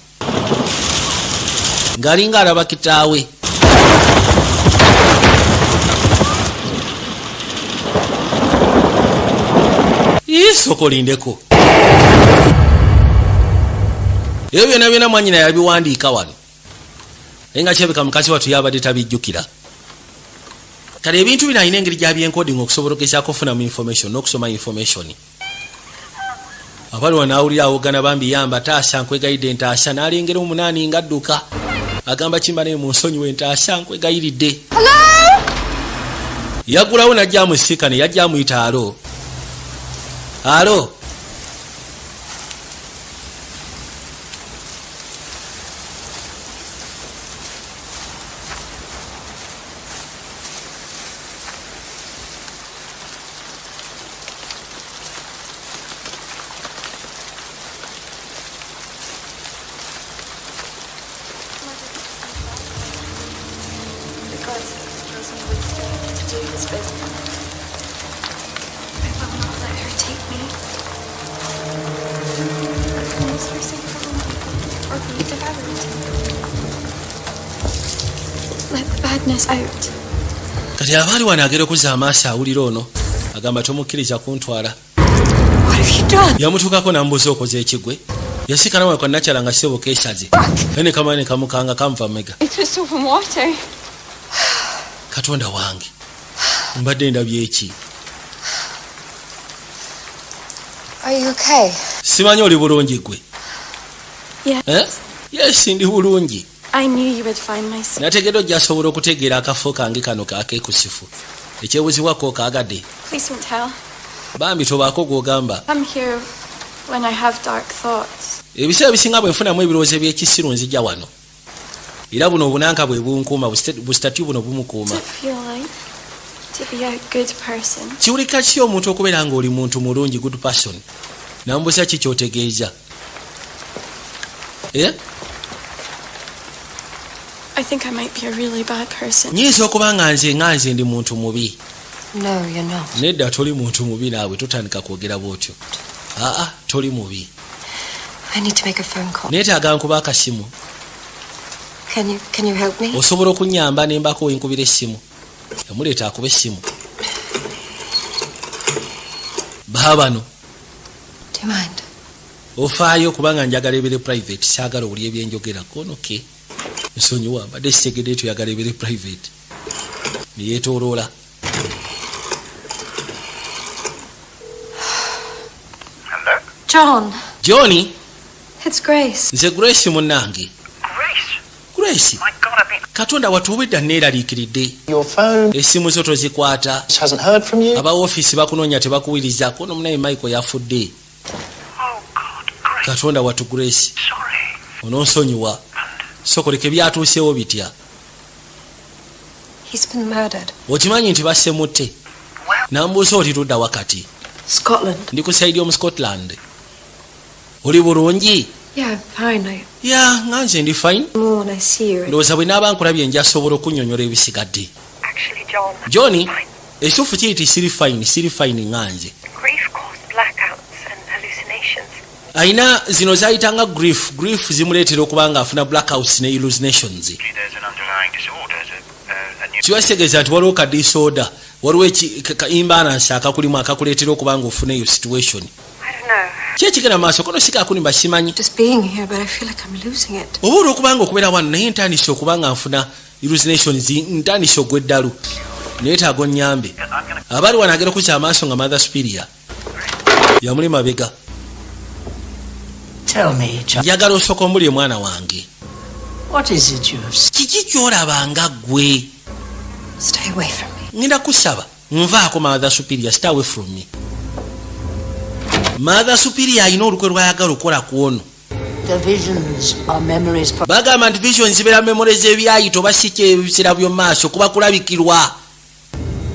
Speaker 1: ng'alinga alaba kitaawe. Ii, sooka olindeko. Ebyo byonna byonna mwanyina yabiwandiika wano, naye nga kirabika mukazi wattu yabadde tabijjukira. Kale ebintu bino alina engeri gyabyencoding okusobola ogezaako okufunamu information n'okusoma information. Abaliwa n'awulira awogana, bambi yamba, taasa, nkwegayidde ntaasa. N'alengera omunaani ng'adduka, agamba kimba naye munsonyiwe, ntaasa, nkwegayiridde. Yaggulawo najja amusiikane, yajja amuyita, "Hello, hello."
Speaker 2: The gods have chosen wisdom to do his bidding. I will not let her take me. I must forsake her or be devoured. Let the badness out.
Speaker 1: Kati abaali wano agera okuzza amaaso, awulira ono agamba, "Tomukkiriza kuntwala."
Speaker 2: What have you done?
Speaker 1: Yamutuukako namubuuza, "Okoze ekigwe?" Yasikana wekwa nakyala nga sebo keesaze, naye ne kamala ne kamukanga kamuva mega.
Speaker 2: It was soap and water.
Speaker 1: Katonda wange, mbadde ndabye eki?
Speaker 2: Are you okay?
Speaker 1: Simanyi oli bulungi gwe?
Speaker 2: Yes.
Speaker 1: Eh? Yes, ndi bulungi.
Speaker 2: I knew you would find my son.
Speaker 1: Nategedde ojja sobola okutegeera akafo kange kano kakeekusifu ekyebuzibwako kaagadde.
Speaker 2: Please don't tell.
Speaker 1: Bambi tobaako gw'ogamba.
Speaker 2: I'm here when I have dark thoughts.
Speaker 1: Ebiseera ebisinga bwe nfunamu ebirowoozo ebyekisiru nzija wano, era buno obunanka bwe bunkuuma, bustatue buno bumukuuma.
Speaker 2: Does it feel like to be a good person?
Speaker 1: Kiwulika ki omuntu okubeera ng'oli muntu mulungi, good person? Nambuuza, ki kyotegeeza? Eh?
Speaker 2: I think I might be a really bad person.
Speaker 1: Nyinza okuba nga nze ndi muntu mubi.
Speaker 2: No, you're not.
Speaker 1: Nedda, toli muntu mubi naawe, totandika kwogera bwotyo. Aa, toli mubi.
Speaker 2: I need to make a phone call.
Speaker 1: Neetaaga nkuba akasimu.
Speaker 2: Can you help me?
Speaker 1: Osobola okunyamba ne mbaako wenkubira essimu? Yamuleeta akuba essimu baabano.
Speaker 2: Do you mind?
Speaker 1: Ofaayo kubanga njagala ebere private, saagala owuli ebyenjogera konoke. Nsonyiwa, mbadde sitegedde tuyagala ebere private. Neyeetooloola.
Speaker 2: John,
Speaker 1: John,
Speaker 2: it's Grace.
Speaker 1: Nze Grace munnange. Grace, Katonda watu, obwedda neeraliikiridde.
Speaker 3: Your phone
Speaker 1: Essimu zo tozikwata.
Speaker 3: hasn't heard from you.
Speaker 1: Aba ofiisi bakunoonya, tebakuwulirizaako. Nomunaye Michael yafudde. Katonda watu, Grace, ononsonyiwa. Sokoleka, byatuusewo bitya?
Speaker 2: He's been murdered.
Speaker 1: Okimanyi nti basse mutte? Nambuusa oli ludda wakati.
Speaker 2: Scotland.
Speaker 1: Ndi ku side omu Scotland. Oli bulungi?
Speaker 2: Yeah, I'm fine. I
Speaker 1: Yeah, nga nze ndi fine.
Speaker 2: more when I see you.
Speaker 1: Ndowooza bwe naaba nkulabye njasobola okunnyonnyola ebisigadde.
Speaker 8: Actually, John,
Speaker 1: John, ekituufu kiri ti siri fine, siri fine nga nze.
Speaker 8: grief caused blackouts and hallucinations.
Speaker 1: Alina zino zayitanga grief. Grief zimuleetera okuba nga afuna blackouts ne hallucinations.
Speaker 4: There's an underlying disorder, a new
Speaker 1: Kibategeeza nti waliwo ka disorder, waliwo ka imbalance akakulimu akakuleetera okuba nga ofuna eyo situation.
Speaker 8: I don't know.
Speaker 1: Ki ekigenda mu maaso kono sikakunimba, simanyi.
Speaker 2: Just being here, but I feel like I'm losing it.
Speaker 1: Oba olwokuba nga okubeera wano, naye ntandise okuba nga nfuna hallucinations, ntandise ogw'eddalu, neetaaga onnyambe. Abali wano agenda okukya amaaso nga Mother Superior yamuli mabega.
Speaker 5: Tell me, child,
Speaker 1: Njagala osooka ombulye, mwana wange.
Speaker 5: what is it you have seen?
Speaker 1: Kiki kyolabanga ggwe?
Speaker 2: Stay away from me.
Speaker 1: Ngenda kusaba nvaako. Mother Superior, stay away from me. Mother Superior alina olukwe lwayagala okukola ku ono.
Speaker 5: The visions are memories from
Speaker 1: Bagamba nti vision zibeera memory z'ebyayita oba si kyebiseera by'omu maaso. Kuba kulabikirwa,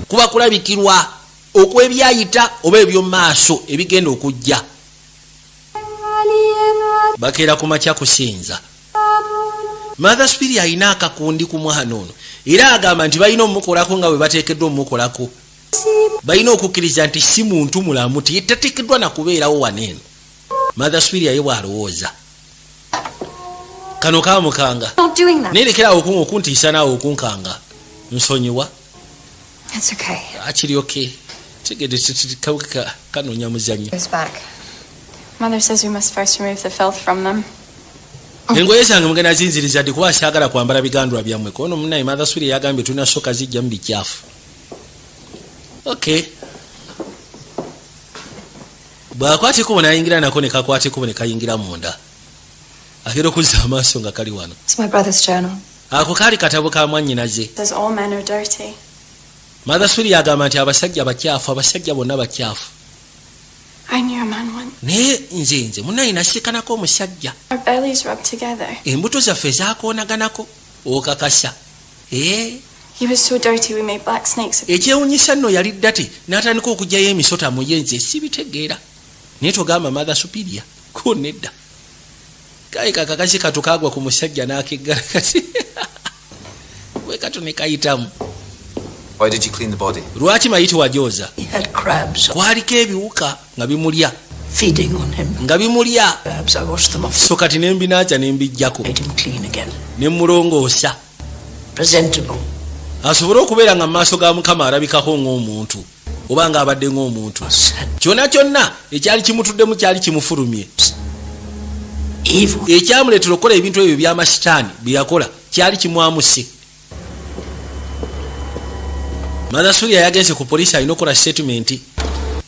Speaker 1: kuba kulabikirwa okw'ebyayita oba eby'omu maaso ebigenda okujja. Bakeera ku makya kusinza. Mother Superior alina akakundi ku mwana ono era agamba nti balina omumukolako nga bwe bateekeddwa omumukolako. Balina okukkiriza nti si muntu mulamu, tetateekeddwa nakubeerawo wano eno. Mother Superior ye bw'alowooza kano kamukanga.
Speaker 2: Not doing that.
Speaker 1: Naye lekerawo okuntiisa naawe okunkanga, nsonyiwa.
Speaker 2: It's okay.
Speaker 1: Akiri okay, tegedde kanoonya muzannyo.
Speaker 2: Goes back.
Speaker 9: Mother says we must first remove the filth from them.
Speaker 1: Engoye zange mugenda zinziriza ddi? Kuba saagala kwambala bigandula byammwe. Kono munaye Mother Superior yagambye tulina soka zijjamu bikyafu. Okay, bw'akwata ekkubo n'ayingira nako ne kakwata ekkubo ne kayingira munda. Agenda okuzza amaaso nga kali wano.
Speaker 2: It's my brother's journal.
Speaker 1: Ako kaali katabo ka mwannyinaze.
Speaker 9: Says all men are dirty.
Speaker 1: Mother Superior yagamba nti abasajja bakyafu, abasajja bonna bakyafu.
Speaker 9: I knew a man once.
Speaker 1: Naye nze munaye nasikanako omusajja.
Speaker 9: Our bellies rubbed together.
Speaker 1: Embuto zaffe zakoonaganako, okakasa? Ee.
Speaker 9: He was so dirty we made black snakes.
Speaker 1: Ekyewunyisa nno yali dirty n'atandika okugyayo emisota mu ye. Nze sibitegeera, naye togamba Mother Superior ko nedda. Kaye kakakazi katu kagwa ku musajja n'akeggala kati bwe kato ne kayitamu.
Speaker 6: Why did you clean the body?
Speaker 1: Lwaki mayiti wajooza?
Speaker 5: He had crabs
Speaker 1: Kwaliko ebiwuka nga bimulya.
Speaker 5: feeding on him.
Speaker 1: Nga bimulya.
Speaker 5: Crabs, I washed them off,
Speaker 1: So kati nembinaaja nembijjako.
Speaker 5: made him clean again.
Speaker 1: Ne mulongoosa.
Speaker 5: Presentable.
Speaker 1: Asobole okubeera nga mu maaso ga Mukama alabikako ng'omuntu oba ng'abadde ng'omuntu.
Speaker 5: Had
Speaker 1: Kyonna kyonna ekyali kimutuddemu kyali kimufulumye.
Speaker 5: evil.
Speaker 1: Ekyamuleetera okukola ebintu ebyo byamasitaani bye yakola kyali kimwamuse. Mother Superior yagenze ku poliisi, alina okukola statement.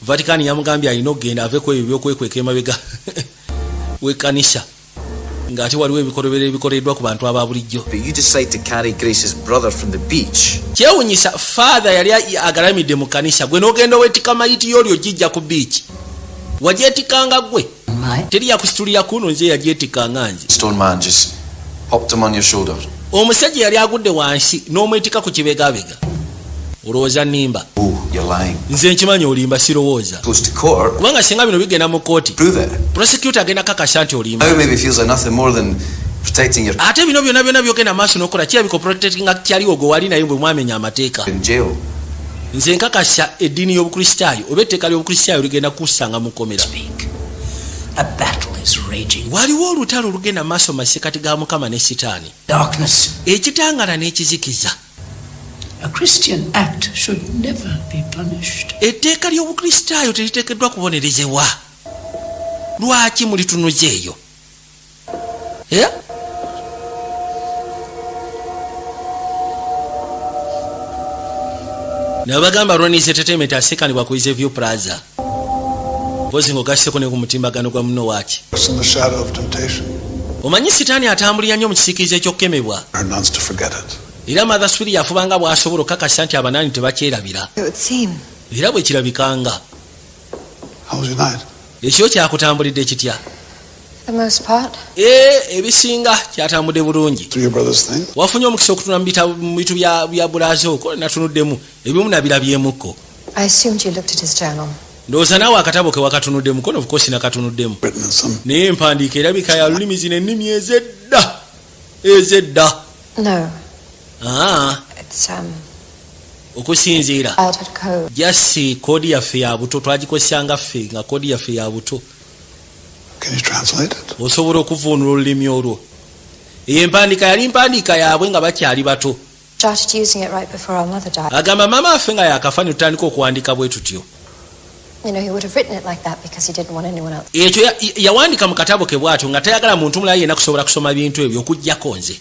Speaker 1: Vatican yamugambye alina okugenda ave ku ebyo byokwekweka emabega w'ekkanisa ng'ate waliwo ebikolobero ebikoleddwa ku bantu aba bulijjo.
Speaker 6: But you decide to carry Grace's brother from the beach.
Speaker 1: Kyewunyisa, Father yali agalamidde mu kanisa, gwe n'ogenda owetika mayiti y'oli ogijja ku beach. Wagyetikanga gwe?
Speaker 5: My
Speaker 1: Teri yakusitulira kuno, nze yagyetikanga nze.
Speaker 6: Stone man just popped him on your shoulder.
Speaker 1: Omusajja yali agudde wansi n'omwetika ku kibegabega. Olowooza nnimba?
Speaker 6: Oh, you're lying.
Speaker 1: Nze nkimanyi olimba, sirowooza.
Speaker 6: Goes to court.
Speaker 1: Kubanga singa bino bigenda mu kooti,
Speaker 6: Prove it.
Speaker 1: prosecutor agenda kakasa nti olimba.
Speaker 6: Now maybe feels like nothing more than protecting your
Speaker 1: Ate bino byonna byonna byogenda maaso n'okola kirabika oprotectinga kyaliwo gwe wali naye bwe mwamenya amateeka.
Speaker 6: in jail.
Speaker 1: Nze nkakasa eddiini y'Obukristaayo oba etteeka ly'Obukristaayo ligenda kusanga mu kkomera.
Speaker 5: speak. A battle is raging.
Speaker 1: Waliwo olutalo olugenda mu maaso mu masekati ga Mukama ne Sitaani.
Speaker 5: Darkness.
Speaker 1: Ekitangala n'ekizikiza.
Speaker 5: A Christian act should never be punished.
Speaker 1: Etteeka ly'Obukristaayo teriteekeddwa kubonerezebwa. Lwaki mulitunuza eyo? Eh? Nabagamba Ronis Entertainment asekanibwa ku View Plaza. Mpozi ng'ogasseko ne ku mutimbagano gwa muno waaki.
Speaker 7: It's in the shadow of temptation.
Speaker 1: Omanyi sitaani atambulira nnyo mu kisiikirizo eky'okukemebwa.
Speaker 7: Her nuns to forget it.
Speaker 1: Era Mother Superior yafubanga bw'asobola okukakasa nti abanani tebakyerabira.
Speaker 8: It would seem.
Speaker 1: Era bwe kirabikanga.
Speaker 7: How was your night?
Speaker 1: Ekiro kyakutambulidde kitya?
Speaker 8: For the most part.
Speaker 1: Ee, ebisinga kyatambudde bulungi.
Speaker 7: Through your brother's thing?
Speaker 1: Wafunye omukisa okutuna mu mu bitu bya bulaazo okwo? Natunuddemu ebimu, nabirabyemukko.
Speaker 8: I assumed you looked at his journal.
Speaker 1: Ndowooza naawe akatabo ke wakatunuddemu kono. Of course nakatunuddemu, naye empandiika erabika ya lulimi zino ennimi ezedda ezedda.
Speaker 8: No,
Speaker 1: Aa,
Speaker 8: it's
Speaker 1: okusinziira
Speaker 8: childhood code.
Speaker 1: Just code yaffe ya buto, twagikozesanga ffe nga code yaffe ya buto.
Speaker 7: Can you translate it?
Speaker 1: Osobola okuvuunula olulimi olwo? Eyo empandiika yali mpandiika yaabwe nga bakyali bato.
Speaker 8: Started using it right before our mother died.
Speaker 1: Agamba maama affe nga yakafa ne tutandika okuwandiika bwe tutyo.
Speaker 8: He would have written it like that because he didn't want anyone else.
Speaker 1: Ekyo yawandiika mu katabo ke bw'atyo nga tayagala muntu mulala yenna kusobola kusoma bintu ebyo okuggyako nze.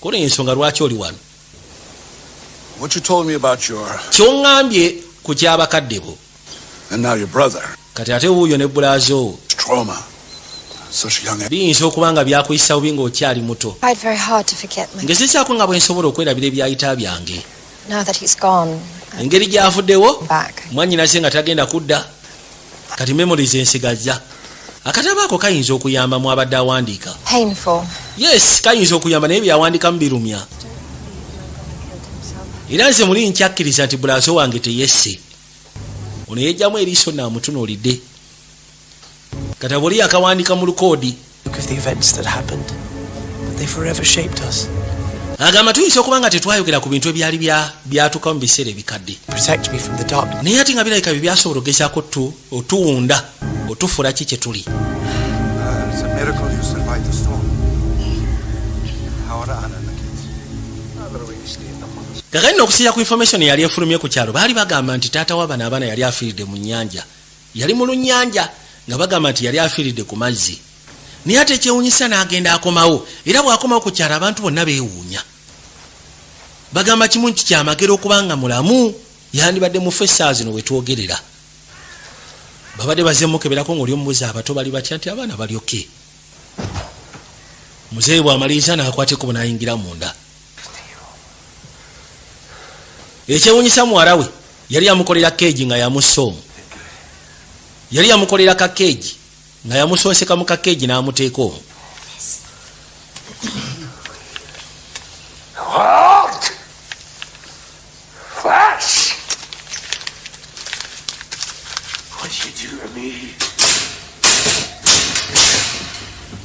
Speaker 1: Kola ensonga lwaki oli wano.
Speaker 7: What you told me about your
Speaker 1: Kyoŋŋambye ku kyabakadde bo
Speaker 7: and now your brother,
Speaker 1: kati ate wuuyo ne bulaazo wo,
Speaker 7: trauma. Such a young age.
Speaker 1: Biyinza okuba nga byakuyisa bubi ng'okyali muto.
Speaker 8: Tried very hard to forget my.
Speaker 1: Ngezezaako nga bwe nsobola okwerabira ebyayita byange.
Speaker 8: Now that he's gone,
Speaker 1: Engeri gy'avuddewo
Speaker 8: back.
Speaker 1: mwannyinaze nga tagenda kudda, kati memories ensigazza. Akatabo ako kayinza okuyamba mu abadde awandiika.
Speaker 8: Painful.
Speaker 1: Yes, kayinza okuyamba, naye byawandiikamu birumya. Era nze muli nkyakkiriza nti bulaazo wange teyesse. Ono yejjamu eriiso naamutunuulidde. Katabo oli akawandiika mu lukoodi.
Speaker 10: Look of the events that happened, but they forever shaped us.
Speaker 1: Agamba tuyinza okuba nga tetwayogera ku bintu ebyali byatuukamu mu biseera ebikadde,
Speaker 10: Protect me from the darkness.
Speaker 1: Naye ate nga birabika bye byasobola ogezaako otuwunda otufuula ki kye tuli.
Speaker 11: It's a miracle you survived the storm. How are Anna and the kids?
Speaker 1: Kakati nno okusinza ku information yali efulumye ku kyalo, baali bagamba nti taata wa bano abaana yali afiiridde mu nnyanja, yali mu lunnyanja, nga bagamba nti yali afiiridde ku mazzi. Naye ate ekyewunyisa n'agenda akomawo, era bw'akomawo ku kyalo abantu bonna beewuunya, bagamba kimu nti kyamagero okuba nga mulamu, yandibadde mufu essaawa zino wetwogerera. Babadde bazze mukeberako ng'oli omubuzi abato bali batya, nti abaana balyoke. Muzeeyi bw'amaliriza n'akwata ekkubo n'ayingira munda. Ekyewunyisa muwala we yali yamukolera keegi nga yamussa omwo, yali yamukolera kakeegi nga yamusonseka mu kakeegi n'amuteeka omwo.
Speaker 11: Halt! Flash! What you do to me?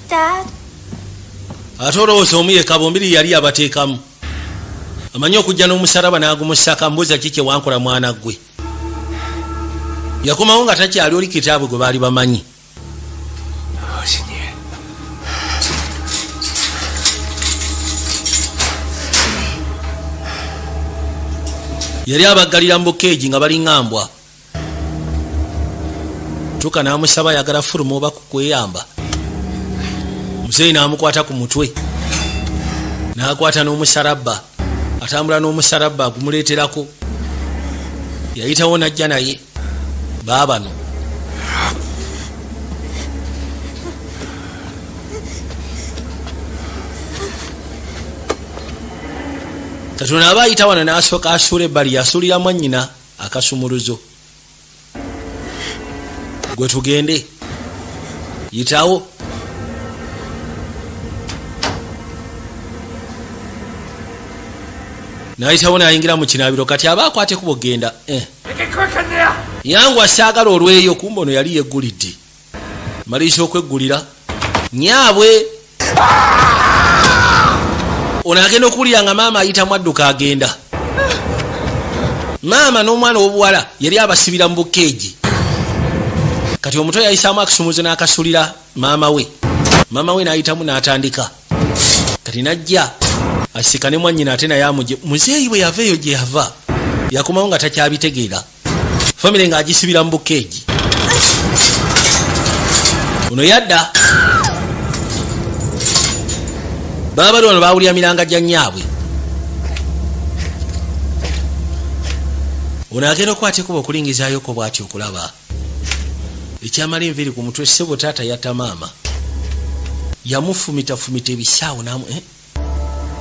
Speaker 2: Dad?
Speaker 1: Ate olowooza omu yeka, bombiri yali yabateekamu amanyi okujja n'omusalaba n'agumusaka. Mbuuza ki kyewankola mwana gwe? Yakomawo nga takyali oli kitaabwe gwe baali bamanyi.
Speaker 10: What's in here?
Speaker 1: Yali abaggalira mu bukeegi nga balingambwa tuka n'amusaba ayagala fuluma oba kukweyamba. Muzeeyi n'amukwata ku mutwe n'akwata n'omusalabba, atambula n'omusalabba agumuleeterako. Yayitawo n'ajja naye baabano. Katonda aba ayita wano n'asooka asuula ebbali, yasuulira mwannyina akasumuluzo. Gwe tugende, yitawo. N'ayitawo n'ayingira mu kinaabiro. Kati aba akwate kuba ogenda, eh.
Speaker 11: Make it quick in there!
Speaker 1: Yangu, asaagala olweyo. Kumba ono yali yeggulidde, maliriza okweggulira nyaabwe. Ono agenda okuwulira nga maama ayitamu, adduka agenda. Maama n'omwana ow'obuwala yali abasibira mu bukeegi. Kati omuto yayisaamu akasumuzo n'akasulira maama we. Maama we n'ayitamu n'atandika kati najja asika ne mwannyina ate naye amugye. Muzeeyi bwe yava eyo gye yava yakomawo nga takyabitegeera, famire ng'agisibira mu bukeegi. Ono yadda baba bali wano bawulira miranga gya nnyaabwe. Ono agenda okukwata ekuba okulingizaayoko bw'ati okulaba. Ekyamala enviiri ku mutwe, ssebo, taata yatta maama, yamufumitafumita ebisaawo namu, eh?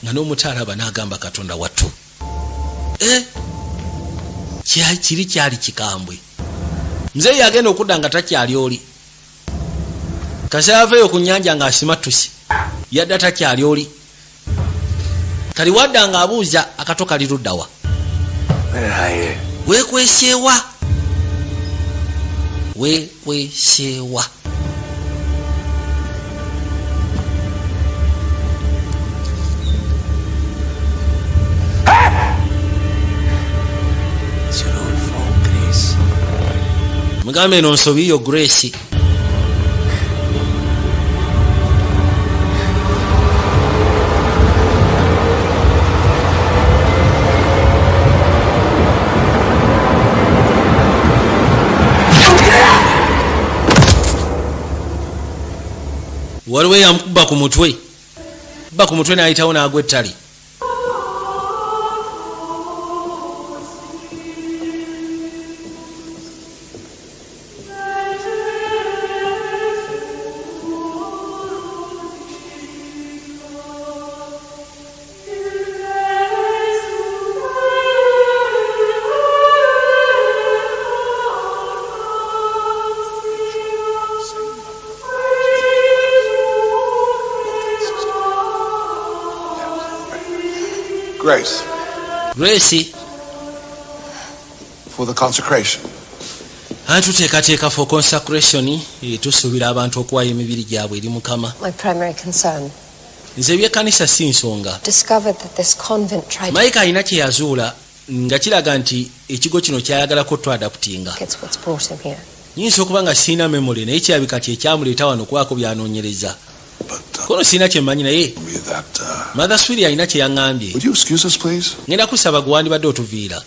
Speaker 1: Nga n'omuto alaba n'agamba, "Katonda wattu." Eh? Kiri kyali kikambwe. Muzeeyi agenda okudda nga takyali oli. Kasera aveeyo ku nnyanja ng'asimattuse, yadda takyali oli. Kali wadda ng'abuuza akato kali luddawa.
Speaker 4: Where are you?
Speaker 1: Weekweseewa, weekweseewa?
Speaker 10: It's your own fault, Grace.
Speaker 1: Mugambe eno nsobi yo, Grace. Waliwo eyamukuba ku mutwe, kuba ku mutwe n'ayitawo n'agwa ettale.
Speaker 7: Grace,
Speaker 1: Grace,
Speaker 7: for the consecration.
Speaker 1: Anti tuteekateeka for consecration, tusuubira abantu okuwaayo emibiri gyabwe eri Mukama.
Speaker 8: My primary concern.
Speaker 1: Nze ebyekkanisa si nsonga.
Speaker 8: Discovered that this convent tried to
Speaker 1: Mayiga alina kye yazuula nga kiraga nti ekigo kino kyayagalako twadaptinga.
Speaker 8: It's what's brought him here.
Speaker 1: Nyinza okuba nga siina memory, naye kirabika kyekyamuleeta wano okubaako byanoonyereza. Kono siina kyemmanyi, naye Mother Superior alina kye yaŋŋambye.
Speaker 7: Would you excuse us, please?
Speaker 1: Ngenda kusaba gwe wandibadde otuviira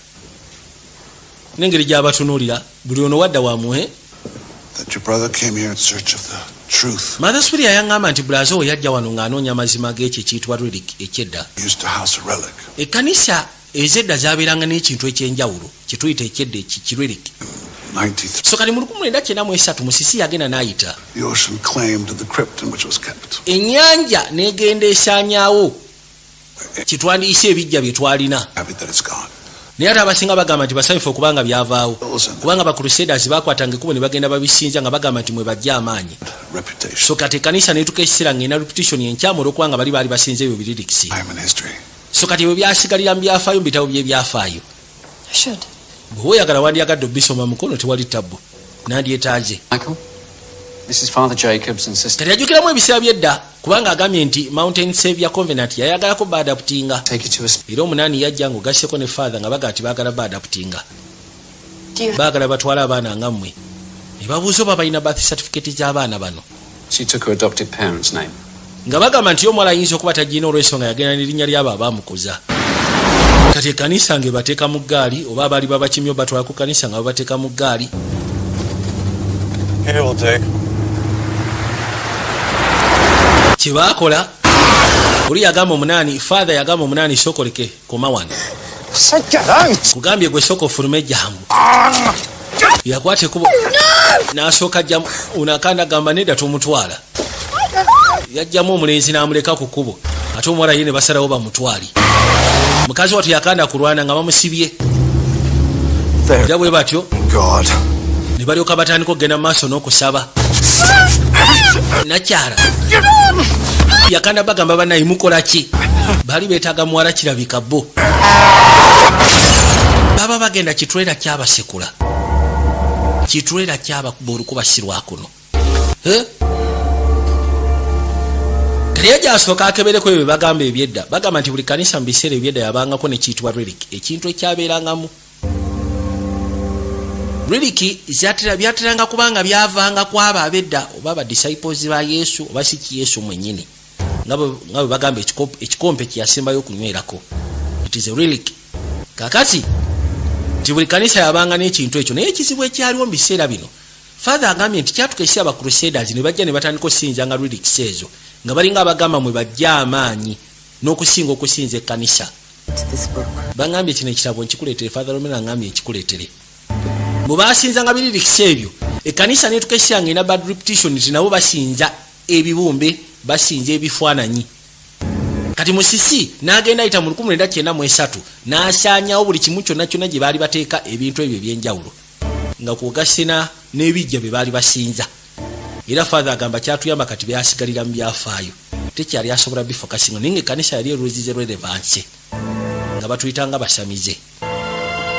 Speaker 1: n'engeri gy'abatunuulira buli ono wadda wamuhe.
Speaker 7: That your brother came here in search of the truth.
Speaker 1: Mother Superior yaŋŋamba nti brother we yajja wano ng'anoonya amazima g'ekyo ekiyitibwa relic ekyedda.
Speaker 7: He used to house a relic.
Speaker 1: Ekkanisa ez'edda zabeeranga n'ekintu ekyenjawulo kyetuyita ekyedda, kirelic.
Speaker 7: 93.
Speaker 1: So kati mu 1993 musisi yagenda n'ayita.
Speaker 7: The ocean claimed the crypt in which it was kept.
Speaker 1: Ennyanja n'egenda esaanyaawo kitwandiise ebijja bye twalina.
Speaker 7: Happy that it's gone.
Speaker 1: Naye ate abasinga bagamba nti basanyufu okubanga byavaawo, kubanga ba Crusaders bakwatanga ekkubo ne bagenda babisinza nga bagamba nti mwe bajja amaanyi.
Speaker 7: Reputation.
Speaker 1: So kati ekkanisa netuka ekiseera ng'erina reputation enkyamu olwokubanga bali baali basinza ebyo birelics.
Speaker 7: Time in history.
Speaker 1: So kati ebyo byasigalira mu byafaayo, mu bitabo by'ebyafaayo.
Speaker 8: I should.
Speaker 1: Bw'oba oyagala wandyagadde obisoma mukono, tewali tabbu, nandyetaaze.
Speaker 12: Michael, this is Father Jacobs and Sister.
Speaker 1: Kati yajjukiramu ebiseera by'edda, kubanga agambye nti Mountain Savior Covenant yayagalako baadaptinga.
Speaker 12: Take you to a
Speaker 1: Era omunaani yajja ng'ogasseko ne Father nga bagaa nti baagala baadaptinga.
Speaker 8: Do you
Speaker 1: Baagala batwale abaana nga mmwe, ne babuuza oba balina birth certificate z'abaana bano.
Speaker 12: She took her adopted parents' name.
Speaker 1: Nga bagamba nti omuwala ayinza okuba tagirina olw'ensonga yagenda n'erinnya lyabo abaamukuza. Kati ekkanisa ng'ebateeka mu ggaali, oba abaali babakimye obatwala ku kkanisa nga babateeka mu ggaali.
Speaker 4: Here will take.
Speaker 1: Kye baakola, oli yagamba omunaani, Father yagamba omunaani, "Sookoleke koma wano."
Speaker 3: Said get out!
Speaker 1: Kugambye gwe, sooka ofulume jangu. Yakwata ekkubo n'asooka ajjamu ono akanda, agamba nedda tomutwala. Yajjamu omulenzi n'amuleka ku kkubo, ate omuwala ye ne basalawo bamutwale. Mukazi watu yakanda kulwana nga bamusibye era bwe batyo
Speaker 6: God.
Speaker 1: ne balyoka batandika okugenda mu maaso n'okusaba. Nakyala yakanda bagamba, "Bannaye, mukola ki?" Baali beetaaga muwala, kirabika bo baba bagenda kitwera kyabasekula, kitwera kyabakuba olukuba si lwakuno. Eh? Kati ye gyasooka akebereko ebyo bagamba ebyedda. Bagamba nti buli kanisa mu biseera ebyedda yabangako nekiyitibwa relic, ekintu ekyabeerangamu. Relic byateranga kubanga byavanga kwabo abedda, oba abadisciples ba Yesu, oba si ki Yesu mwennyini, nga bwe bagamba ekikompe kyeyasembayo okunywerako, it is a relic. Kakati nti buli kanisa yabanga n'ekintu ekyo, naye ekizibu ekyaliwo mu biseera bino, Father agambye nti kyatuka esi Abacrusaders ne bajja ne batandika okusinza nga relics ezo, nga balinga abagamba mwe bajja amaanyi n'okusinga okusinza ekkanisa. Bagambye kino ekitabo nkikuleetere. Father Romero agambye nkikuleetere. Bwe basinzanga birelics ebyo, Ekkanisa netuka ekiseera nga erina bad reputation nti nabo basinza ebibumbe, basinza ebifaananyi. Kati musisi n'agenda ayita mu 1993 n'asaanyawo buli kimu kyonna kyonna gye baali bateeka ebintu ebyo ebyenjawulo, nga kwogasse n'ebijja bye baali basinza. Era Father agamba kyatuyamba kati byasigalira mu byafaayo, tekyali asobola bifokasinga, naye nga ekkanisa yali erwezize relevance nga batuyita nga basamize.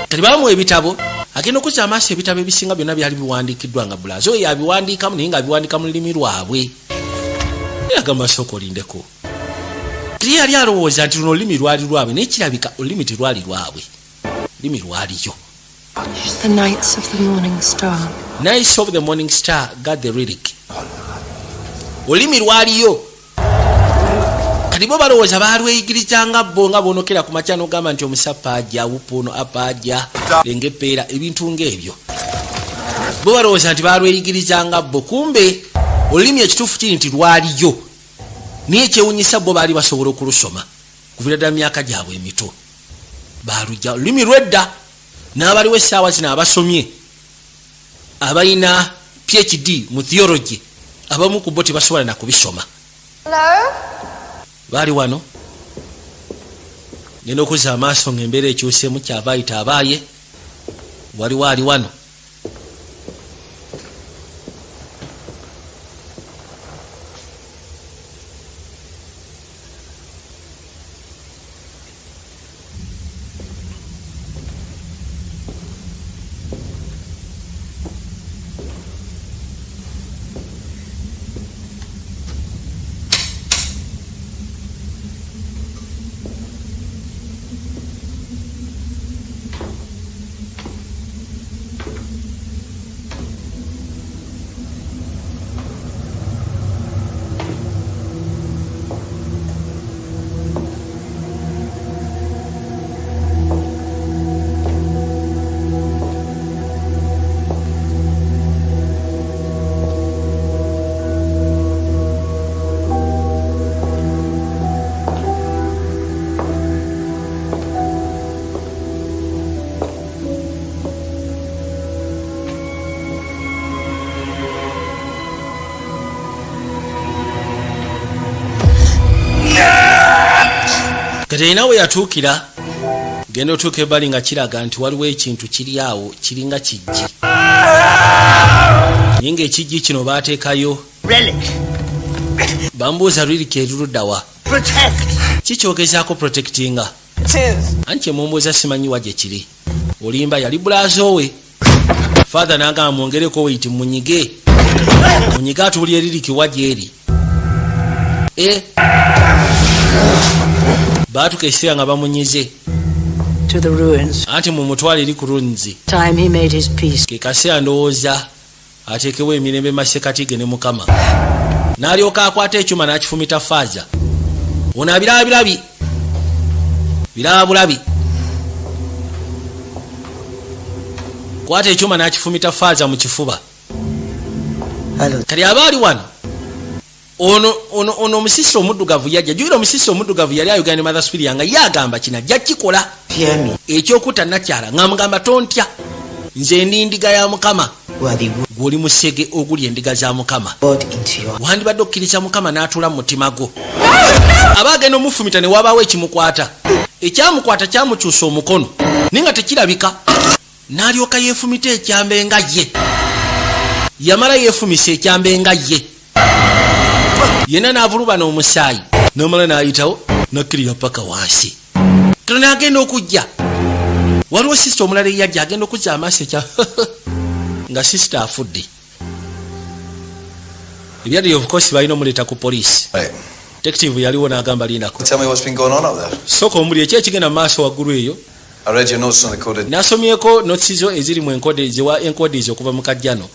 Speaker 1: Kati bamuwa ebitabo, agenda okuzza amaaso, ebitabo ebisinga byonna byali biwandiikiddwa nga bulazi oyo yabiwandiikamu, naye nga abiwandiika mu lulimi lwabwe. Naye agamba, sooka olindeko, teri yali alowooza nti luno olulimi lwali lwabwe, naye kirabika olulimi terwali lwabwe, lulimi lwaliyo.
Speaker 8: The Knights of the Morning Star.
Speaker 1: Knights of the Morning Star got the relic. Olulimi lwaliyo. Kati bo balowooza balweyigirizanga bo, nga bonokera ku makya n'ogamba nti omusapa ajja wupa, ono apa ajja lenga epeera, ebintu ng'ebyo. Bo balowooza nti balweyigirizanga bo, kumbe olulimi ekituufu kiri nti lwaliyo, naye ekyewunyisa bo baali basobola okulusoma kuvira ddala myaka gyabwe emito. Balujja olulimi lwedda, n'abaliwo essaawa zino abasomye abalina PhD mu theology, abamu ku bo tebasobola nakubisoma.
Speaker 8: Hello?
Speaker 1: Baali wano, ngenda okuzza amaaso nga embeera ekyuseemu. Kyava ayita abaaye waliwo ali wano. Kati erina we yatuukira, genda otuuka ebbali nga kiraga nti waliwo ekintu kiri awo, kiringa kijji, naye nga ekijji kino baateekayo.
Speaker 5: Relic.
Speaker 1: Bambuuza relic eruluddawa?
Speaker 5: Protect.
Speaker 1: Kikyogezaako protectinga.
Speaker 10: It is.
Speaker 1: Anti kyemumbuuza simanyi wa gye kiri. Olimba, yali bulaazo we. Father n'agamba mwongereko weight, munyige munyige, atubulya e relic wa gyeri. E baatuka ekiseera nga bamunyize.
Speaker 5: To the ruins.
Speaker 1: Anti mumutwale eri ku ruins.
Speaker 5: Time he made his peace.
Speaker 1: Ke kaseera ndowooza ateekewo emirembe masekati ge ne Mukama. N'alyoka akwata ekyuma n'akifumita Father. Ono abiraba birabi, biraba bulabi. Kwata ekyuma n'akifumita Father mu kifuba.
Speaker 5: Hello.
Speaker 1: Kati aba ali wano, ono ono ono omusisi omuddugavu yajja. Jjukira omusisi omuddugavu yali ayogera ne Mother Superior nga ye agamba kino ajja kikola.
Speaker 5: Fear me.
Speaker 1: Ekyokutta nakyala ng'amugamba, tontya, nze ndi ndiga ya Mukama.
Speaker 5: Worthy
Speaker 1: Gwe oli musege oguli endiga za Mukama.
Speaker 5: God into your
Speaker 1: Wandibadde okkiriza Mukama n'atuula mu mutima gwo. Aba agenda omufumita ne wabaawo ekimukwata. Ekyamukwata kyamukyusa omukono, naye nga tekirabika, n'alyoka yeefumita ekyambe nga ye. Yamala yeefumisa ekyambe nga ye yenna, n'avulubana omusaayi, n'amala n'ayitawo nakkirira paka wansi. Kano n'agenda okujja, waliwo sisita omulala eyajja. Agenda okuzza amaaso ekya nga sisita afudde. Ebyadde, of course balina omuleeta ku poliisi.
Speaker 6: Right.
Speaker 1: Detective yaliwo n'agamba lindako.
Speaker 6: Tell me what's been going on up there.
Speaker 1: Sooka omuli eki ekigenda mu maaso waggulu eyo.
Speaker 6: I read your notes on the coded.
Speaker 1: Nasomyeko notes zo eziri mu encode zewa encodis okuva mu kajjano.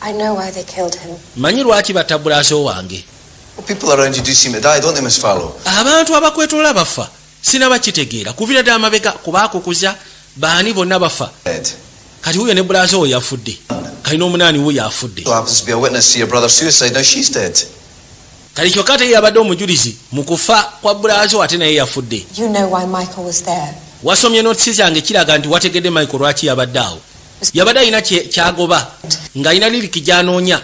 Speaker 8: I know why they killed him.
Speaker 1: Manyi lwaki batta bulaazo wange.
Speaker 6: Well, people around you do seem to die, don't they, Miss Farlow?
Speaker 1: Abantu abakwetolola bafa, sinaba kitegeera kuvira ddala mabega kubaakukuza baani bonna bafa.
Speaker 6: Dead.
Speaker 1: Kati wuyo ne bulaazo we yafudde, kali n'omunaani wuyo afudde.
Speaker 6: So happens to be a witness to your brother's suicide. Now she's dead.
Speaker 1: Kali kyokka ate ye yabadde omujulizi mu kufa kwa bulaazo, ate naye yafudde.
Speaker 8: You know why Michael was there.
Speaker 1: Wasomye notes zange, kiraga nti wategedde Michael lwaki yabadde awo. Yabadde alina kyagoba ng'alina relic gy'anoonya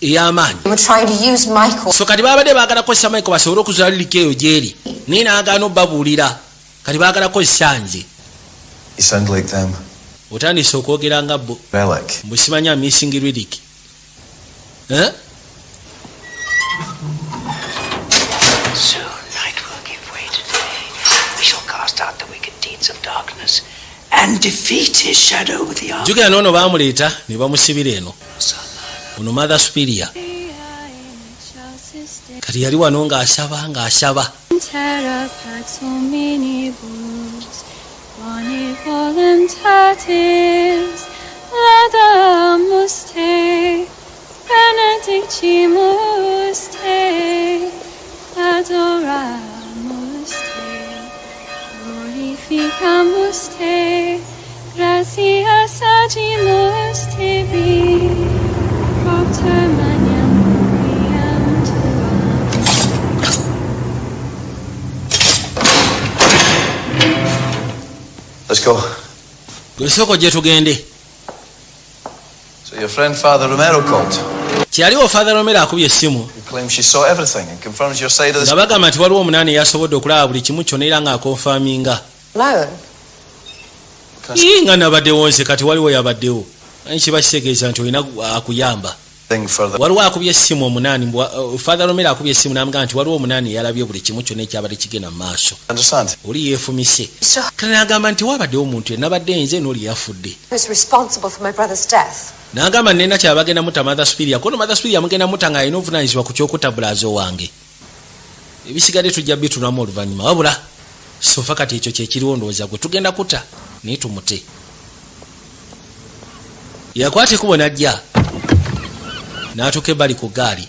Speaker 1: ey'amaanyi.
Speaker 8: They were trying to use Michael.
Speaker 1: So kati babadde baagala kukozesa Michael basobole okuzuula relic eyo gy'eri, naye n'agaana obbabuulira. Kati baagala kukozesa nze.
Speaker 6: You sound like them.
Speaker 1: Otandise okwogera nga bo.
Speaker 6: Relic.
Speaker 1: Mbu simanya missing relic. Eh?
Speaker 5: Soon night will give way to day. We shall cast out the wicked deeds of darkness and defeat his shadow with the arm.
Speaker 1: Jjukira noono baamuleeta ne bamusibira eno, ono Mother Superior. Kati yali wano ng'asaba, ng'asaba.
Speaker 9: Terra pax hominibus, boni voluntatis, laudamus te, benedicimus te, adoramus te, glorificamus te, gratias agimus tibi, propter magnam gloriam tuam.
Speaker 6: Let's go.
Speaker 1: Gwe gye tugende.
Speaker 6: So your friend Father Romero called.
Speaker 1: Kyaliwo Father Romero akubye essimu.
Speaker 6: He claims she saw everything and confirms your side of the
Speaker 1: Nga bagamba nti waliwo omunaani eyasobodde okulaba buli kimu kyonna era ng'aconfirminga.
Speaker 8: Alone.
Speaker 1: Ii, nga nabaddewo nze, kati waliwo yabaddewo. Anyi kiba kitegeeza nti olina akuyamba.
Speaker 6: Thing further.
Speaker 1: Waliwo akubye essimu omunaani, Father Romero akubye essimu n'amugamba nti waliwo omunaani eyalabye buli kimu kyonna ekyabadde kigenda mu maaso.
Speaker 6: Understand?
Speaker 1: Oli yeefumise kale n'agamba nti wabaddewo omuntu enabadde nze n'oli yafudde.
Speaker 8: Who's responsible for my brother's death?
Speaker 1: N'agamba nena kyabagenda mutta Mother Superior, kono Mother Superior mugenda mutta ng'alina obuvunaanyizibwa ku kyokutta brother wange. Ebisigadde tujja bitulamu oluvannyuma, wabula so far kati ekyo kyekiriwo. Ndowooza gwe tugenda kuta naye tumute. Yakwata ekubo n'ajja n'atuuka ebbali ku ggaali.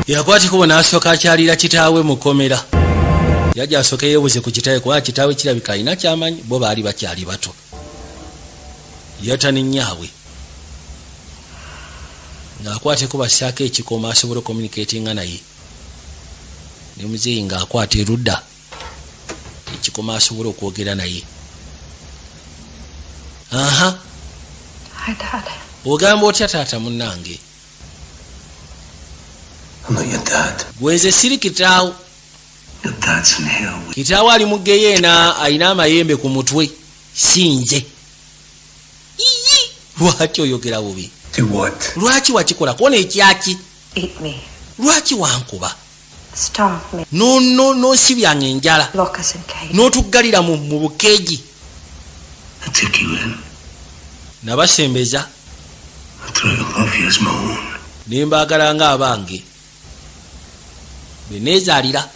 Speaker 1: Yakwata ekubo n'asooka akyalira kitaawe mu kkomera. Yajja asooke yeebuze ku kitaawe, kubanga kitaawe kirabika alina kyamanyi. Bo baali bakyali bato, yatta ne nnyaabwe. Ng'akwata ekubo assaako ekikomo asobola ocommunicatinga naye, ne muzeeyi ng'akwata erudda ekikomo asobola okwogera naye. Aha.
Speaker 8: Hi, Dad.
Speaker 1: Ogamba otya taata munnange?
Speaker 10: I'm not your dad.
Speaker 1: Gwe nze siri kitaawo.
Speaker 10: Your dad's in hell.
Speaker 1: Kitaawo ali mu geyeena, alina amayembe ku mutwe, si nze. Iyi! Lwaki oyogera bubi?
Speaker 10: Do what?
Speaker 1: Lwaki wakikola kuona ekyaki?
Speaker 8: Beat me.
Speaker 1: Lwaki wankuba?
Speaker 8: Starve me.
Speaker 1: No, nosibyanga enjala.
Speaker 8: Lock us in cage.
Speaker 1: N'otuggalira mu bukeegi.
Speaker 10: I took you in.
Speaker 1: Nabasembeza.
Speaker 10: I try to love you as my own.
Speaker 1: Ne mbaagala ng'abange beneezaalira.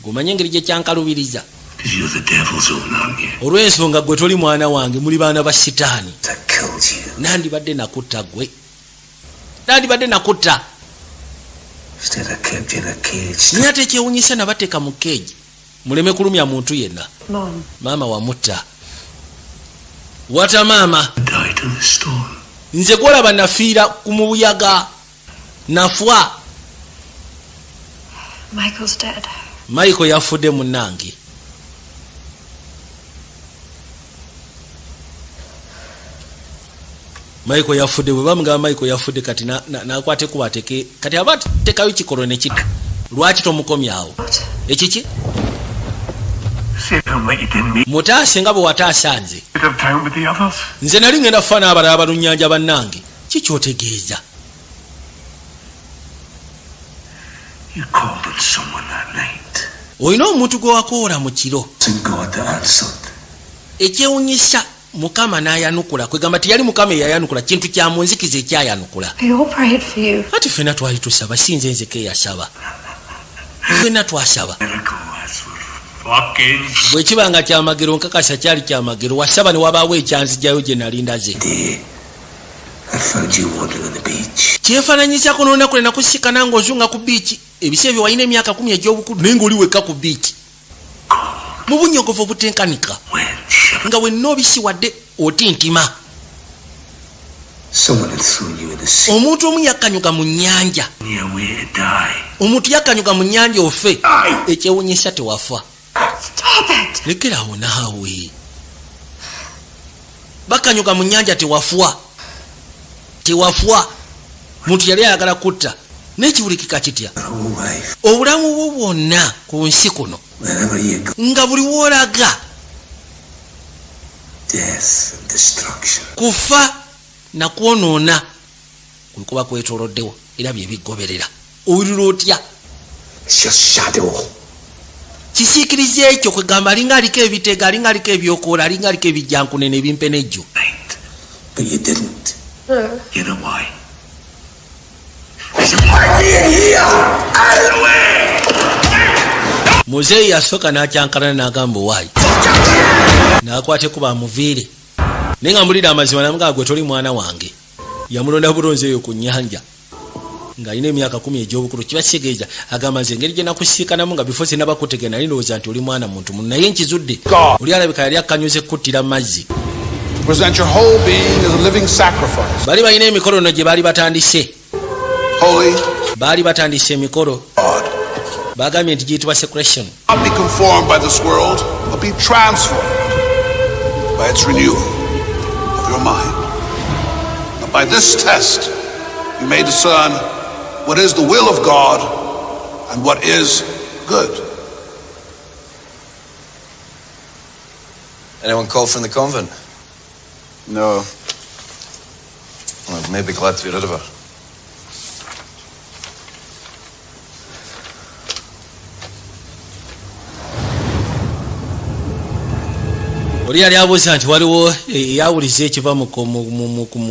Speaker 1: Gomanye engeri gye kyankalubiriza.
Speaker 10: Because you're the devil's own, aren't you?
Speaker 1: Olw'ensonga gwe toli mwana wange, muli baana ba sitaani.
Speaker 10: That killed you.
Speaker 1: Nandibadde nakutta gwe, nandibadde nakutta.
Speaker 10: Instead, I kept you in a cage.
Speaker 1: Naye ate ekyewunyisa, nabateeka mu keegi muleme kulumya muntu yenna.
Speaker 8: Mom.
Speaker 1: Maama wamutta, wata maama.
Speaker 10: Died in the storm.
Speaker 1: Nze gwolaba nafiira ku mubuyaga, nafwa.
Speaker 8: Michael's dead.
Speaker 1: Michael yafudde munnange. Michael yafudde. Bwe bamugamba Michael yafudde, kati nakwata ekuba ateke, kati aba atekayo kikolo ne kitta. Lwaki tomukomyawo? Ekiki?
Speaker 13: Save him like you did me.
Speaker 1: Mutaase nga bwe wataasa nze.
Speaker 13: You'd have drowned with the others.
Speaker 1: Nze nali ngenda kufa n'abalala balunnyanja bannange. Kikyotegeeza?
Speaker 13: You called on someone that night.
Speaker 1: Olina omuntu gwe wakoola mu kiro.
Speaker 13: And God answered.
Speaker 1: Ekyewunyisa, Mukama n'ayanukula. Kwegamba teyali Mukama eyayanukula, kintu kya mu nzikiza ekyayanukula.
Speaker 8: We all prayed for you.
Speaker 1: Ati ffenna twali tusaba, si nze nzeka eyasaba, ffenna twasaba.
Speaker 13: Fucking
Speaker 1: Bwe kiba nga kyamagero, nkakasa kyali kyamagero. Wasaba ne wabaawo ekyanzijjayo gye nali ndaze.
Speaker 13: I found you wandering on the beach.
Speaker 1: Kyefaananyizako n'olunaku lwe nakusikana ng'ozunga ku biiki. Ebiseera bye walina emyaka 10 egy'obukulu, naye ng'oli wekka ku biiki mu bunyogovu obutenkanika, nga wenna obisiwadde, otintima.
Speaker 13: Someone had thrown you in the sea.
Speaker 1: Omuntu omu yakkanyuka mu nnyanja.
Speaker 13: Near way to die.
Speaker 1: Omuntu yakkanyuka mu nnyanja ofe. Ekyewunyisa, tewafa.
Speaker 8: Stop it!
Speaker 1: Lekerawo naawe. Bakanyuka mu nnyanja, tewafwa, tewafwa. Muntu yali ayagala kutta, n'ekiwulikika kitya? Obulamu bwo bwonna ku nsi kuno,
Speaker 13: Wherever you go,
Speaker 1: nga buli woolaga,
Speaker 13: death and destruction.
Speaker 1: Kufa nakwonoona kwekuba kwetoloddewo, era byebigoberera. Owulira otya?
Speaker 13: It's just shadow.
Speaker 1: Kisiikiriza ekyo, kwegamba alinga aliko ebiteega, alinga aliko ebyokoola, alinga aliko ebijjankunene, ebimpenejjo.
Speaker 13: But you didn't. You know why? Being here! Out of the way!
Speaker 1: Muzeeyi yasooka n'akyankalana n'agamba, "Owaayi," n'akwata ekuba amuviire, naye nga mbulira amazima, namugamba, "Gwe toli mwana wange." Yamulonda bulonzi eyo ku nnyanja ng'alina emyaka 10 egy'obukulu. Kiba kitegeeza agamba, "Nze engeri gye nakusiikanamu nga bifo sinabakutegera, nali ndowooza nti oli mwana muntu muno, naye nkizudde oli alabika yali akkanyuze kuttira mu mazzi."
Speaker 7: Present your whole being as a living sacrifice,
Speaker 1: Bali balina emikolo no gye baali batandise.
Speaker 7: Holy
Speaker 1: Baali batandise emikolo, bagambye nti giyitibwa secretion.
Speaker 7: Not be conformed by this world, but be transformed by its renewal of your mind. That by this test you may discern what is the will of God and what is good.
Speaker 6: Anyone call from the convent?
Speaker 11: No.
Speaker 6: Well, I may be glad to be rid of her.
Speaker 1: Oli yali abuuza nti waliwo eyawuliza ekiva mu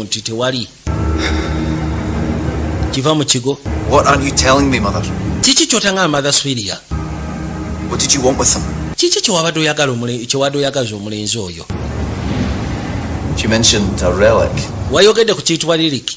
Speaker 1: nti tewali kiva mu kigo.
Speaker 6: What aren't you telling me, Mother?
Speaker 1: Kiki kyotangamba, Mother Superior?
Speaker 6: What did you want with him?
Speaker 1: Kiki kyewabadde oyagala kyewadde oyagaza omulenzi oyo?
Speaker 6: She mentioned a relic.
Speaker 1: Wayogedde ku kiyitibwa relic.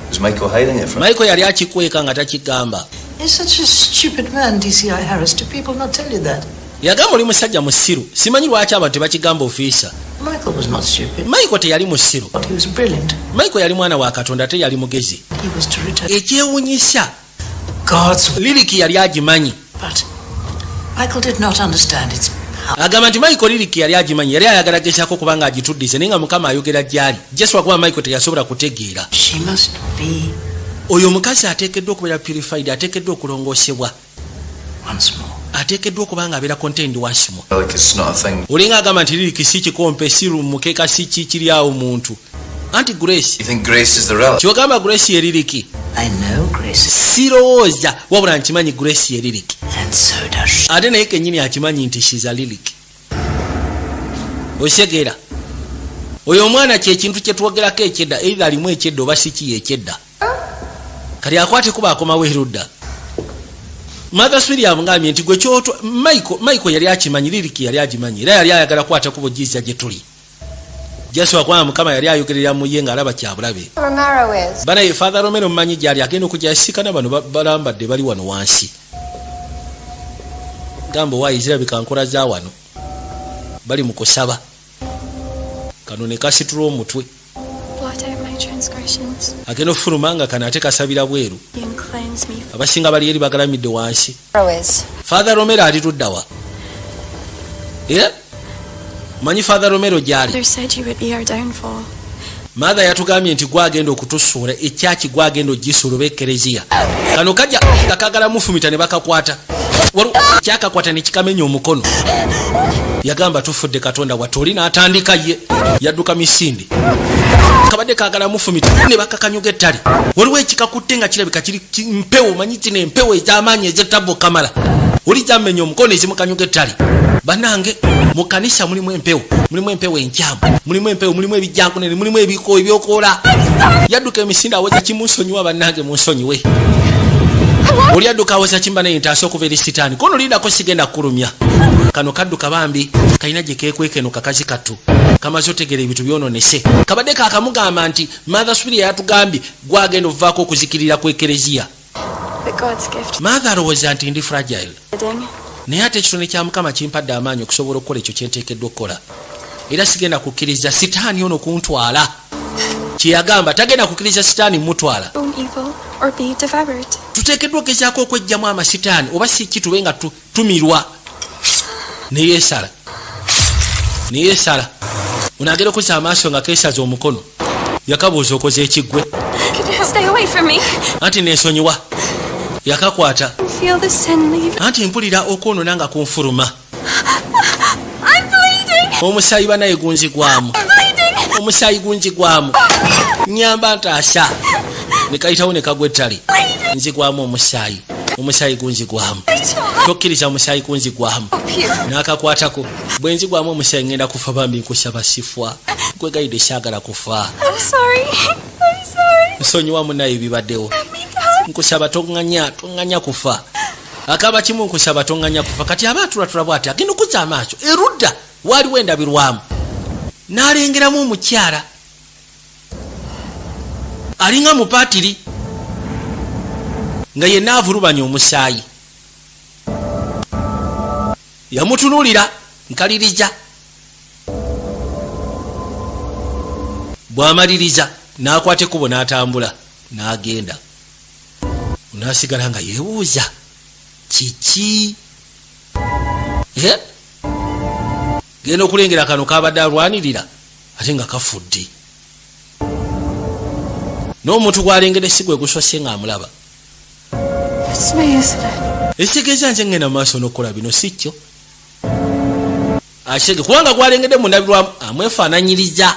Speaker 6: Was Michael hiding it from?
Speaker 1: Michael yali akikweka nga takigamba?
Speaker 5: He's such a stupid man, DCI Harris. Do people not tell you that?
Speaker 1: Yagamba, "Oli musajja musiru, simanyi lwaki abantu tebakigamba, ofiisa."
Speaker 5: Michael was not stupid.
Speaker 1: Michael teyali musiru.
Speaker 5: He was brilliant.
Speaker 1: Michael yali mwana wa Katonda, ate yali mugezi.
Speaker 5: He was to return
Speaker 1: Ekyewunyisa,
Speaker 5: God's.
Speaker 1: relic yali agimanyi.
Speaker 5: But Michael did not understand its power.
Speaker 1: Agamba nti Michael relic yali agimanyi, yali ayagala gezaako kubanga agituddize, naye nga Mukama ayogera gyali jeswa kuba Michael teyasobola kutegeera.
Speaker 5: She must be
Speaker 1: Oyo omukazi ateekeddwa okubeera purified, ateekeddwa okulongoosebwa.
Speaker 5: once more.
Speaker 1: Ateekeddwa okuba nga abeera contained once more.
Speaker 6: Relic is not a thing.
Speaker 1: Olinga agamba nti relic si kikompe, si mukeka, si ki kiri awo muntu, anti Grace.
Speaker 6: You think Grace is the relic?
Speaker 1: Kyogamba Grace ye relic?
Speaker 5: I know Grace is,
Speaker 1: Sirowooza, wabula nkimanyi Grace ye relic.
Speaker 5: And so does she.
Speaker 1: Ate naye kennyini akimanyi nti she's a relic. Osegeera, oyo omwana kyekintu kyetwogerako ekyedda, either alimu ekyedda oba si kiyo ekyedda. Kati akwate kuba akomawo erudda, Mother Superior amugambye nti gwe kyotwa Michael, Michael yali akimanyi, relic yali agimanyi, era yali ayagala kwata kubo giza gye tuli jasoba, kubanga Mukama yali ayogerera mu ye ng'alaba kyabulabe.
Speaker 8: Romero is.
Speaker 1: Banaye, Father Romero mumanyi gyali, agenda okujja yasikana bano balambadde bali wano wansi. Gamba waayi, zirabika nkola za wano, bali mu kusaba. Kano ne kasitula omutwe.
Speaker 9: Blot out my transgressions.
Speaker 1: Agenda okufuluma nga kano ate kasabira bweru.
Speaker 9: You and cleanse me.
Speaker 1: Abasinga bali eri bagalamidde wansi.
Speaker 8: Romero is.
Speaker 1: Father Romero ali luddawa? Eh? Manyi Father Romero gyali.
Speaker 9: Mother said you would be our downfall.
Speaker 1: Mother yatugambye nti gwagenda okutusuula ekyaki, gwagenda ogisuula oba ekereziya. Kano kajja nga kagala mufumita ne bakakwata. Waliwo kyakakwata ne kikamenya omukono. Yagamba tufudde, Katonda wattu. Oli n'atandika ye yadduka misinde, kabadde kaagala mufumita ne bakakanyuga ettale. Waliwo ekikakutte nga kirabika kiri mpewo. Manyi kino empewo ez'amaanyi ez'ettabbo kamala oli zamenya omukono, ezimukanyuga ettale. Bannange, mu kanisa mulimu empewo, mulimu empewo enkyamu, mulimu empewo, mulimu ebijjankunene, mulimu ebiko ebyokoola. Yadduka emisinde aweza kimunsonyiwa. Bannange, munsonyiwe. Oli adduka aweza kimba naye ntaasa okuva eri sitaani. Kono lindako, sigenda kukulumya. Kano kadduka bambi kalina gye keekweka. Eno kakazi kattu kamaze otegera ebintu byononese. Kabadde kakamugamba nti Mother Superior yatugambye gwagenda ovuvaako okuzikirira kw'ekereziya.
Speaker 9: But God's gift
Speaker 1: Mother alowooza nti ndi fragile.
Speaker 9: Ding.
Speaker 1: Naye ate ekitone kya Mukama kimpadde amaanyi okusobola okukola ekyo kyenteekeddwa okukola, era sigenda kukkiriza sitaani ono kuntwala. Kyeyagamba, tagenda kukkiriza sitaani mutwala.
Speaker 9: Own evil or be devoured.
Speaker 1: Tuteekeddwa ogezaako okwejjamu amasitaani, oba si kitube nga tumirwa. Neyeesala, neyeesala. Ono agenda okuzza amaaso nga keesaza omukono. Yakabuuza, okoze ekiggwe?
Speaker 9: Stay away from me.
Speaker 1: Anti nensonyiwa. Yakakwata.
Speaker 9: Feel the sin leave.
Speaker 1: Anti mpulira okwonona nga kunfuluma.
Speaker 9: I'm bleeding.
Speaker 1: Omusaayi banaye gunzigwamu.
Speaker 9: Bleeding.
Speaker 1: Omusaayi gunzigwamu, nyamba, ntaasa. Ne kayitawo ne kagwa ettale. Nzigwamu omusaayi, omusaayi gunzigwamu. Tokkiriza omusaayi kunzigwamu. N'akakwatako. Bwe nzigwamu omusaayi ngenda kufa. Bambi nkusaba, sifwa, kwegayidde, saagala kufa.
Speaker 9: I'm sorry. I'm sorry.
Speaker 1: Nsonyiwa munaye bibaddewo. Nkusaba toŋŋanya, toŋŋanya kufa. Akaba kimu, nkusaba toŋŋanya kufa. Kati aba atulatula bwati, agenda okuzza amaaso erudda waaliwo endabirwamu, n'alengeramu omukyala alinga mupaatiri nga yenna avulubanya omusaayi. Yamutunuulira nkaliriza. Bw'amaliriza n'akwata ekkubo n'atambula n'agenda, n'asigala nga yeebuuza kiki. Eh? Genda okulengera kano kabadde alwanirira ate nga kafudde, n'omuntu gwalengedde si gwe gusose ng'amulaba.
Speaker 9: It's me, isn't it?
Speaker 1: Ekitegeeza nze ngenda mu maaso n'okukola bino, si kyo akitege, kubanga gwalengedde mundabirwamu amwefaananyiriza.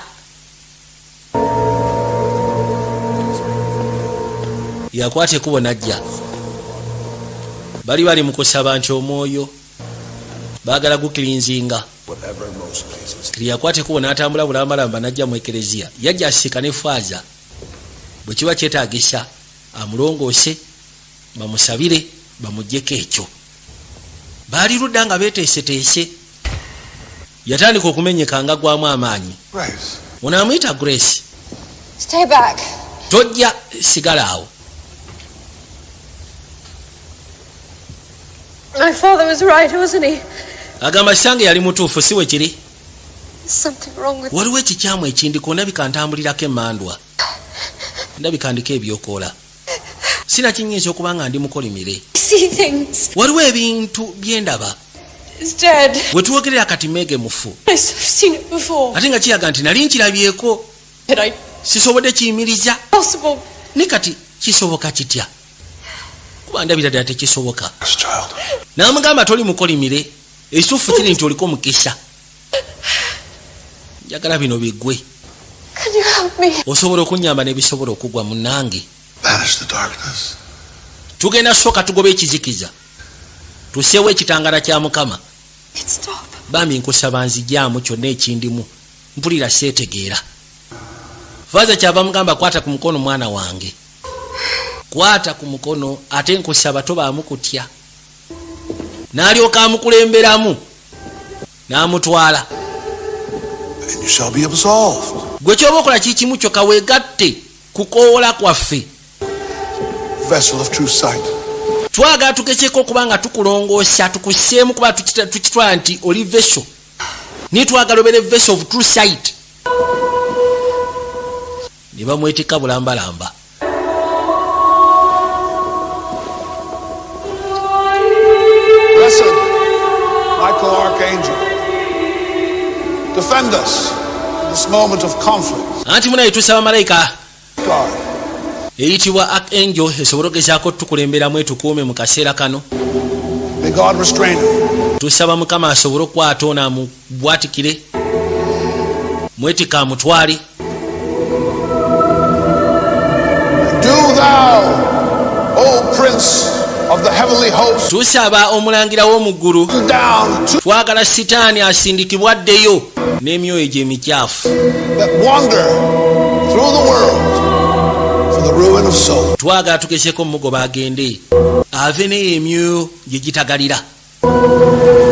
Speaker 1: Yakwata ekkubo najja. Bali bali mu kusaba nti omwoyo baagala gukilinzinga. Yakwata ekkubo n'atambula bulambalamba najja mu ekereziya. Yajja asiika ne faaza, bwe kiba kyetaagisa amulongoose, bamusabire, bamugjeko ekyo. Baali ludda nga beeteeseteese. Yatandika okumenyeka nga gwamu amaanyi.
Speaker 7: Grace.
Speaker 1: Ono amuyita Grace.
Speaker 8: Stay back.
Speaker 1: Tojja, sigala awo.
Speaker 8: My father was right, wasn't he?
Speaker 1: Agamba kitange yali mutuufu, si we kiri?
Speaker 8: There's something wrong with
Speaker 1: Waliwo ekikyamu ekindiko. Ndabika ntambulirako emandwa, ndabika ndiko ebyokoola, sinakinyinza okuba nga ndi mukolimire.
Speaker 8: I see things.
Speaker 1: Waliwo ebintu byendaba.
Speaker 9: Is dead.
Speaker 1: Wetwogerera kati Meege mufu.
Speaker 9: I've seen it before.
Speaker 1: Ate nga kiraga nti nali nkirabyeko.
Speaker 9: But I
Speaker 1: Sisobodde kiyimiriza.
Speaker 9: Possible.
Speaker 1: Ne kati kisoboka kitya? Kuba ndabira ddala tekisoboka. N'amugamba toli mukolimire, ekituufu kiri nti oliko mukisa. Njagala bino biggwe.
Speaker 8: Can you help me?
Speaker 1: Osobola okunyamba n'ebisobola okugwa munange?
Speaker 7: Banish the darkness.
Speaker 1: Tugenda sooka tugoba ekizikiza, tuseewo ekitangala kya Mukama.
Speaker 9: Stop.
Speaker 1: Bambi nkusaba nzijaamu kyonna ekindimu, mpulira seetegeera. Faaza kyava mugamba, kwata ku mukono mwana wange, kwata ku mukono, ate nkusaba tobaamu kutya. N'alyoka amukulemberamu n'amutwala.
Speaker 7: And you shall be absolved.
Speaker 1: Gwe kyoba okola kikimu kyokka, weegatte kukoowola kwaffe.
Speaker 7: Vessel of true sight.
Speaker 1: Twagala tugezeeko okuba nga tukulongoosa, tukusseemu, kuba tukitwala nti oli vessel, naye twagala obeere vessel of true sight. Ne bamwetikka bulambalamba.
Speaker 7: Blessed Michael Archangel, defend us in this moment of conflict.
Speaker 1: Anti munaye tusaba malayika
Speaker 7: God,
Speaker 1: eyitibwa Archangel esobole ogezaako tukulemberamu, etukuume mu kaseera kano.
Speaker 7: May God restrain him.
Speaker 1: Tusaba Mukama asobole okukwata ono amubwatikire, mwetika amutwale.
Speaker 7: Do thou, O Prince of the heavenly host,
Speaker 1: Tusaba omulangira w'omu ggulu,
Speaker 7: down to
Speaker 1: twagala Sitaani asindikibwa addeyo n'emyoyo gye emikyafu
Speaker 7: that wander through the world for the ruin of souls.
Speaker 1: Twagala tugezeko mugoba agende ave neyo emyoyo gye gitagalira.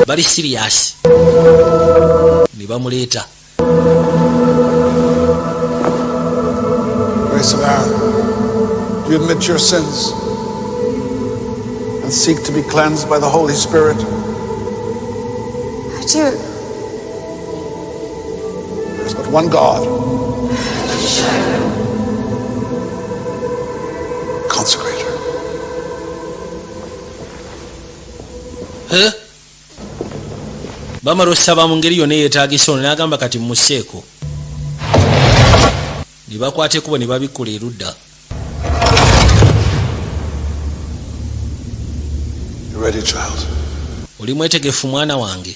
Speaker 1: Bali serious ne bamuleeta.
Speaker 7: Grace of Aaron, do you admit your sins and seek to be cleansed by the Holy Spirit?
Speaker 8: I do.
Speaker 7: There is but one God. Consecrate her.
Speaker 1: Eh? Bamala osaba mu ngeri yonna eyeetagisa, ono n'agamba kati mmuseeko, ne bakwata ekkubo ne babikkula erudda.
Speaker 7: You ready, child?
Speaker 1: Oli mwetegefu, mwana wange?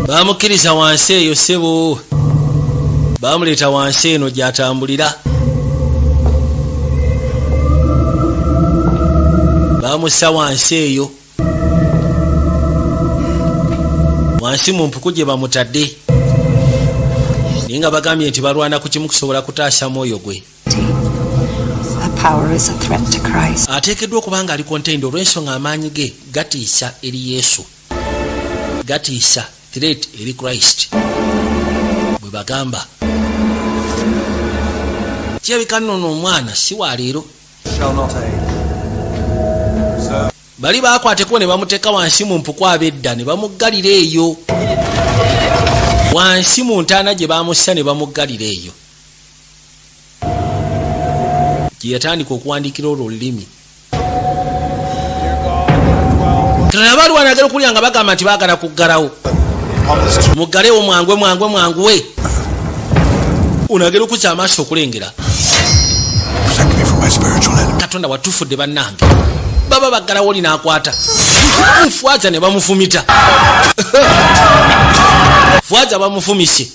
Speaker 1: Bamukkiriza wansi eyo, ssebo, bamuleeta wansi eno gy'atambulira, bamussa wansi eyo, wansi mu mpuku gye bamutadde, naye nga bagambye nti balwana ku kimu kusobola kutaasa mwoyo gwe.
Speaker 2: That power is a threat to Christ.
Speaker 1: Ateekeddwa okuba nga ali contained olw'ensonga amaanyi ge gatiisa eri Yesu, gatiisa, threat eri Christ bwe bagamba. Kirabika nno omwana si wa leero.
Speaker 11: Shall not age. So
Speaker 1: Bali bakwateko ne bamuteeka wansi mu mpuku ab'edda ne bamuggalira eyo wansi mu ntaana gye bamussa, ne bamuggalira eyo gye yatandika okuwandiikira olwo olulimi. Kanabalwanagera okulya nga bagamba nti baagala kuggalawo, muggalewo, mwangwe, mwangwe, mwanguwe. Onagera okuzza amaaso okulengera.
Speaker 7: Protect me from my spiritual enemy.
Speaker 1: Katonda watufudde, bannange, baba baggalawo, oli n'akwata fwaza ne bamufumita. Fwaza bamufumise.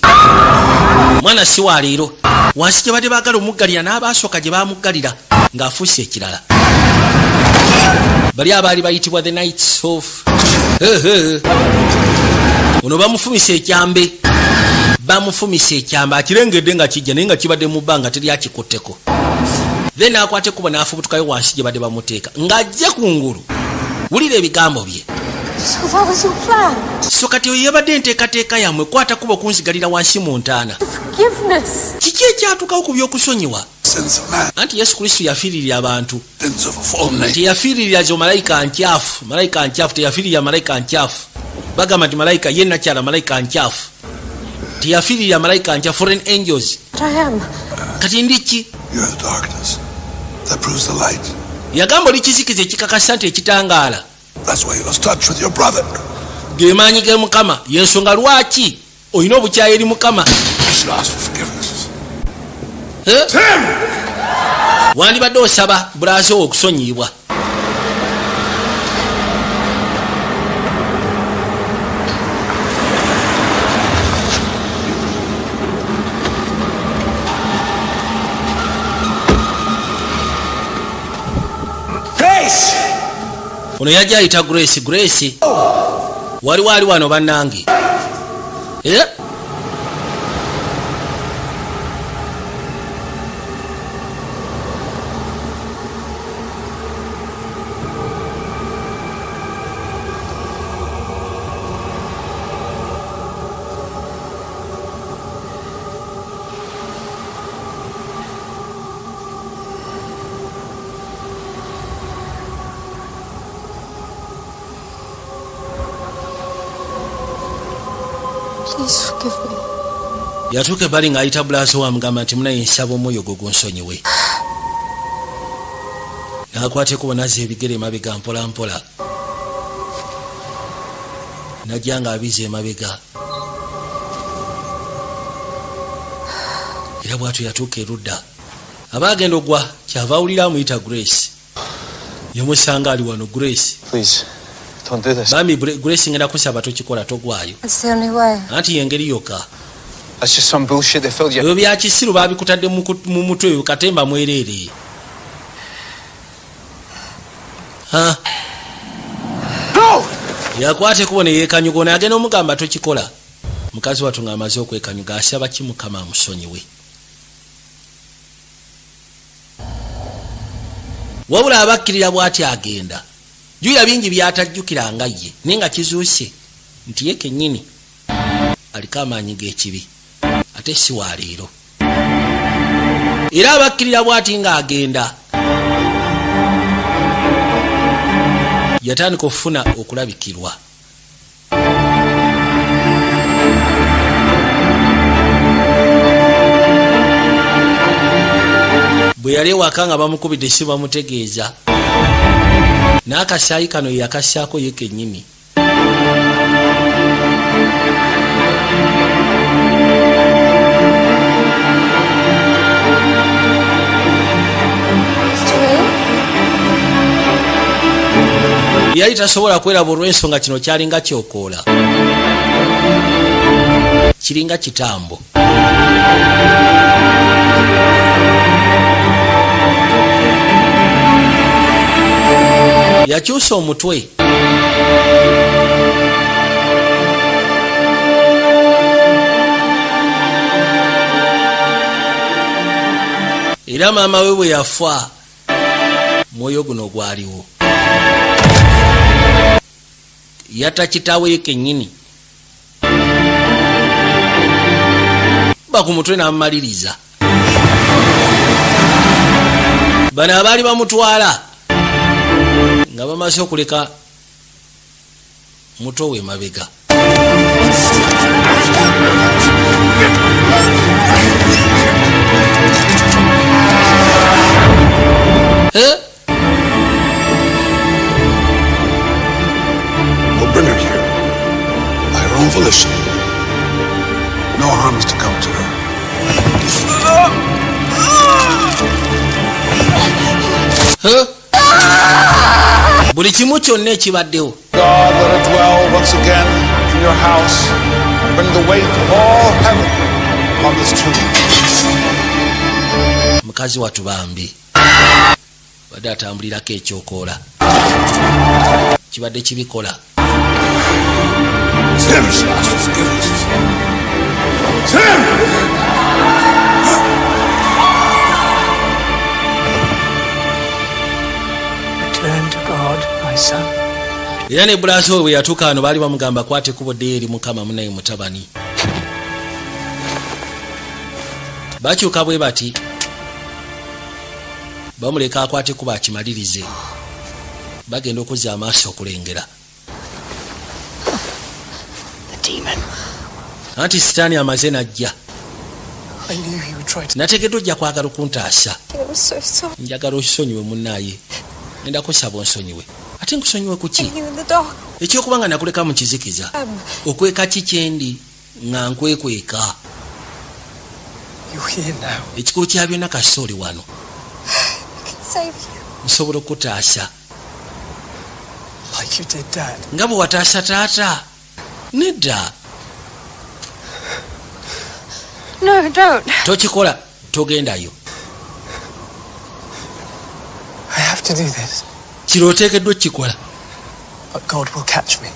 Speaker 1: Mwana si wa leero. Wansi gye badde baagala omuggalira n'abaasooka gye bamuggalira ng'afuuse ekirala, bali abaali bayitibwa the Knights of. Ono bamufumise ekyambe, bamufumise ekyambe, akirengedde nga kijja naye nga kibadde mu bbanga teri akikutteko. Then akwata ekkubo n'afubutukayo wansi gye badde bamuteeka ng'ajje kungulu. Wulira ebigambo bye.
Speaker 8: So that was your plan?
Speaker 1: So kati oyo yabadde enteekateeka yammwe, kwata kuba okunzigalira wansi mu ntaana?
Speaker 8: Forgiveness.
Speaker 1: Kiki ekyatukawo ku by'okusonyiwa?
Speaker 7: Sins of man.
Speaker 1: Anti Yesu Kristo yafiiririra abantu.
Speaker 7: Sins of a fallen nation.
Speaker 1: Teyafiiririra zo malayika nkyafu, malayika nkyafu, teyafiiririra malayika nkyafu. Bagamba nti malayika ye nakyala malayika nkyafu, teyafiiririra malayika nkyafu, foreign angels.
Speaker 8: But I am.
Speaker 1: Kati ndi ki?
Speaker 7: You're the darkness that proves the light.
Speaker 1: Yagamba oli kizikiza ekikakasa nti ekitangaala.
Speaker 7: That's why you lost touch with your brother.
Speaker 1: Ge maanyi ge Mukama, yensonga lwaki olina obukyayi eri Mukama.
Speaker 7: You should ask for forgiveness.
Speaker 1: Eh? Wandibadde osaba brother wo okusonyiyibwa.
Speaker 5: Grace!
Speaker 1: Ono yajja ayita Grace. Grace, waliwo ali wano, bannange. Eh?
Speaker 8: Please forgive me.
Speaker 1: Yatuuka ebbali ng'ayita bulaaso, wamugamba nti, "Munaye, nsaba omwoyo gwo gunsonyiwe." N'akwata ekubo nazza ebigere emabega mpola mpola, najja ng'abiza emabega. Era bw'atyo yatuuka erudda, aba agenda ogwa, kyava awulira amuyita Grace. Yamusanga ali wano, Grace.
Speaker 6: Please, don't do this.
Speaker 1: Bambi Grace, ngenda kusaba tokikola, togwayo.
Speaker 8: It's the only way.
Speaker 1: Anti yengeri yokka.
Speaker 12: That's just some bullshit they filled you.
Speaker 1: Ebyo byakisiru, babikutadde mu mutwe, katemba mwereere. Ha? Yakwata ekubo ne yeekanyuga. Ono agenda omugamba tokikola. Mukazi wattu ng'amaze okwekanyuga, asaba ki Mukama amusonyiwe. Wabula abakkirira bw'ati agenda juya bingi byatajjukira nga ye, naye nga kizuuse nti ye kennyini aliko amaanyi g'ekibi, ate si wa leero. Era abakkirira bw'ati ng'agenda, yatandika okufuna okulabikirwa. Bwe yali ewaka nga bamukubidde, si bamutegeeza n'akasaayi kano ye yakassaako ye kennyini.
Speaker 8: Mr. Wu?
Speaker 1: Yali tasobola kweraba olw'ensonga kino kyalinga kyokoola, kiringa kitambo. Yakyusa omutwe. Era maama we bwe yafa, mwoyo guno gwaliwo. Yatta kitaawe ye kennyini ba ku mutwe n'amumaliriza. Bano abaali bamutwala nga bamaze okuleka muto we mabega. Eh?
Speaker 7: We'll bring her here by her own volition. No harm is to come to her.
Speaker 1: Huh? Buli kimu kyonna ekibaddewo.
Speaker 7: God, let her dwell once again in your house and bring the weight of all heaven upon this tomb.
Speaker 1: Mukazi wattu bambi badde atambulirako ekyokoola, kibadde kibikola.
Speaker 7: It's him she asked for forgiveness. It's him!
Speaker 5: Return to God, my son.
Speaker 1: Era ne bulasi we bwe yatuuka wano, baali bamugamba kwata ekkubo ddeyo eri Mukama. Munaye mutabani bakyuka bwe bati, bamuleka akwate ekkubo akimalirize. Bagenda okuzza amaaso okulengera
Speaker 5: The demon.
Speaker 1: anti sitaani amaze najja.
Speaker 10: I knew he would try to.
Speaker 1: Nategedde ojja kwagala okuntaasa.
Speaker 8: I'm so sorry.
Speaker 1: Njagala osonyiwe munnaaye, ngenda kusaba onsonyiwe. Ate nkusonyiwe kuki?
Speaker 8: You in the dark.
Speaker 1: Ekyokuba nga nakuleka mu kizikiza. Okweka ki kyendi nga nkwekweka?
Speaker 10: You're here now.
Speaker 1: Ekikulu kya byonna, kasita oli wano.
Speaker 8: I can save you.
Speaker 1: Nsobola okutaasa.
Speaker 10: Like you did, Dad.
Speaker 1: Nga bwe wataasa taata? Nedda.
Speaker 9: No, don't.
Speaker 1: Tokikola, togendayo.
Speaker 10: I have to do this,
Speaker 1: Kiro oteekeddwa okukikola.
Speaker 10: but God will catch me.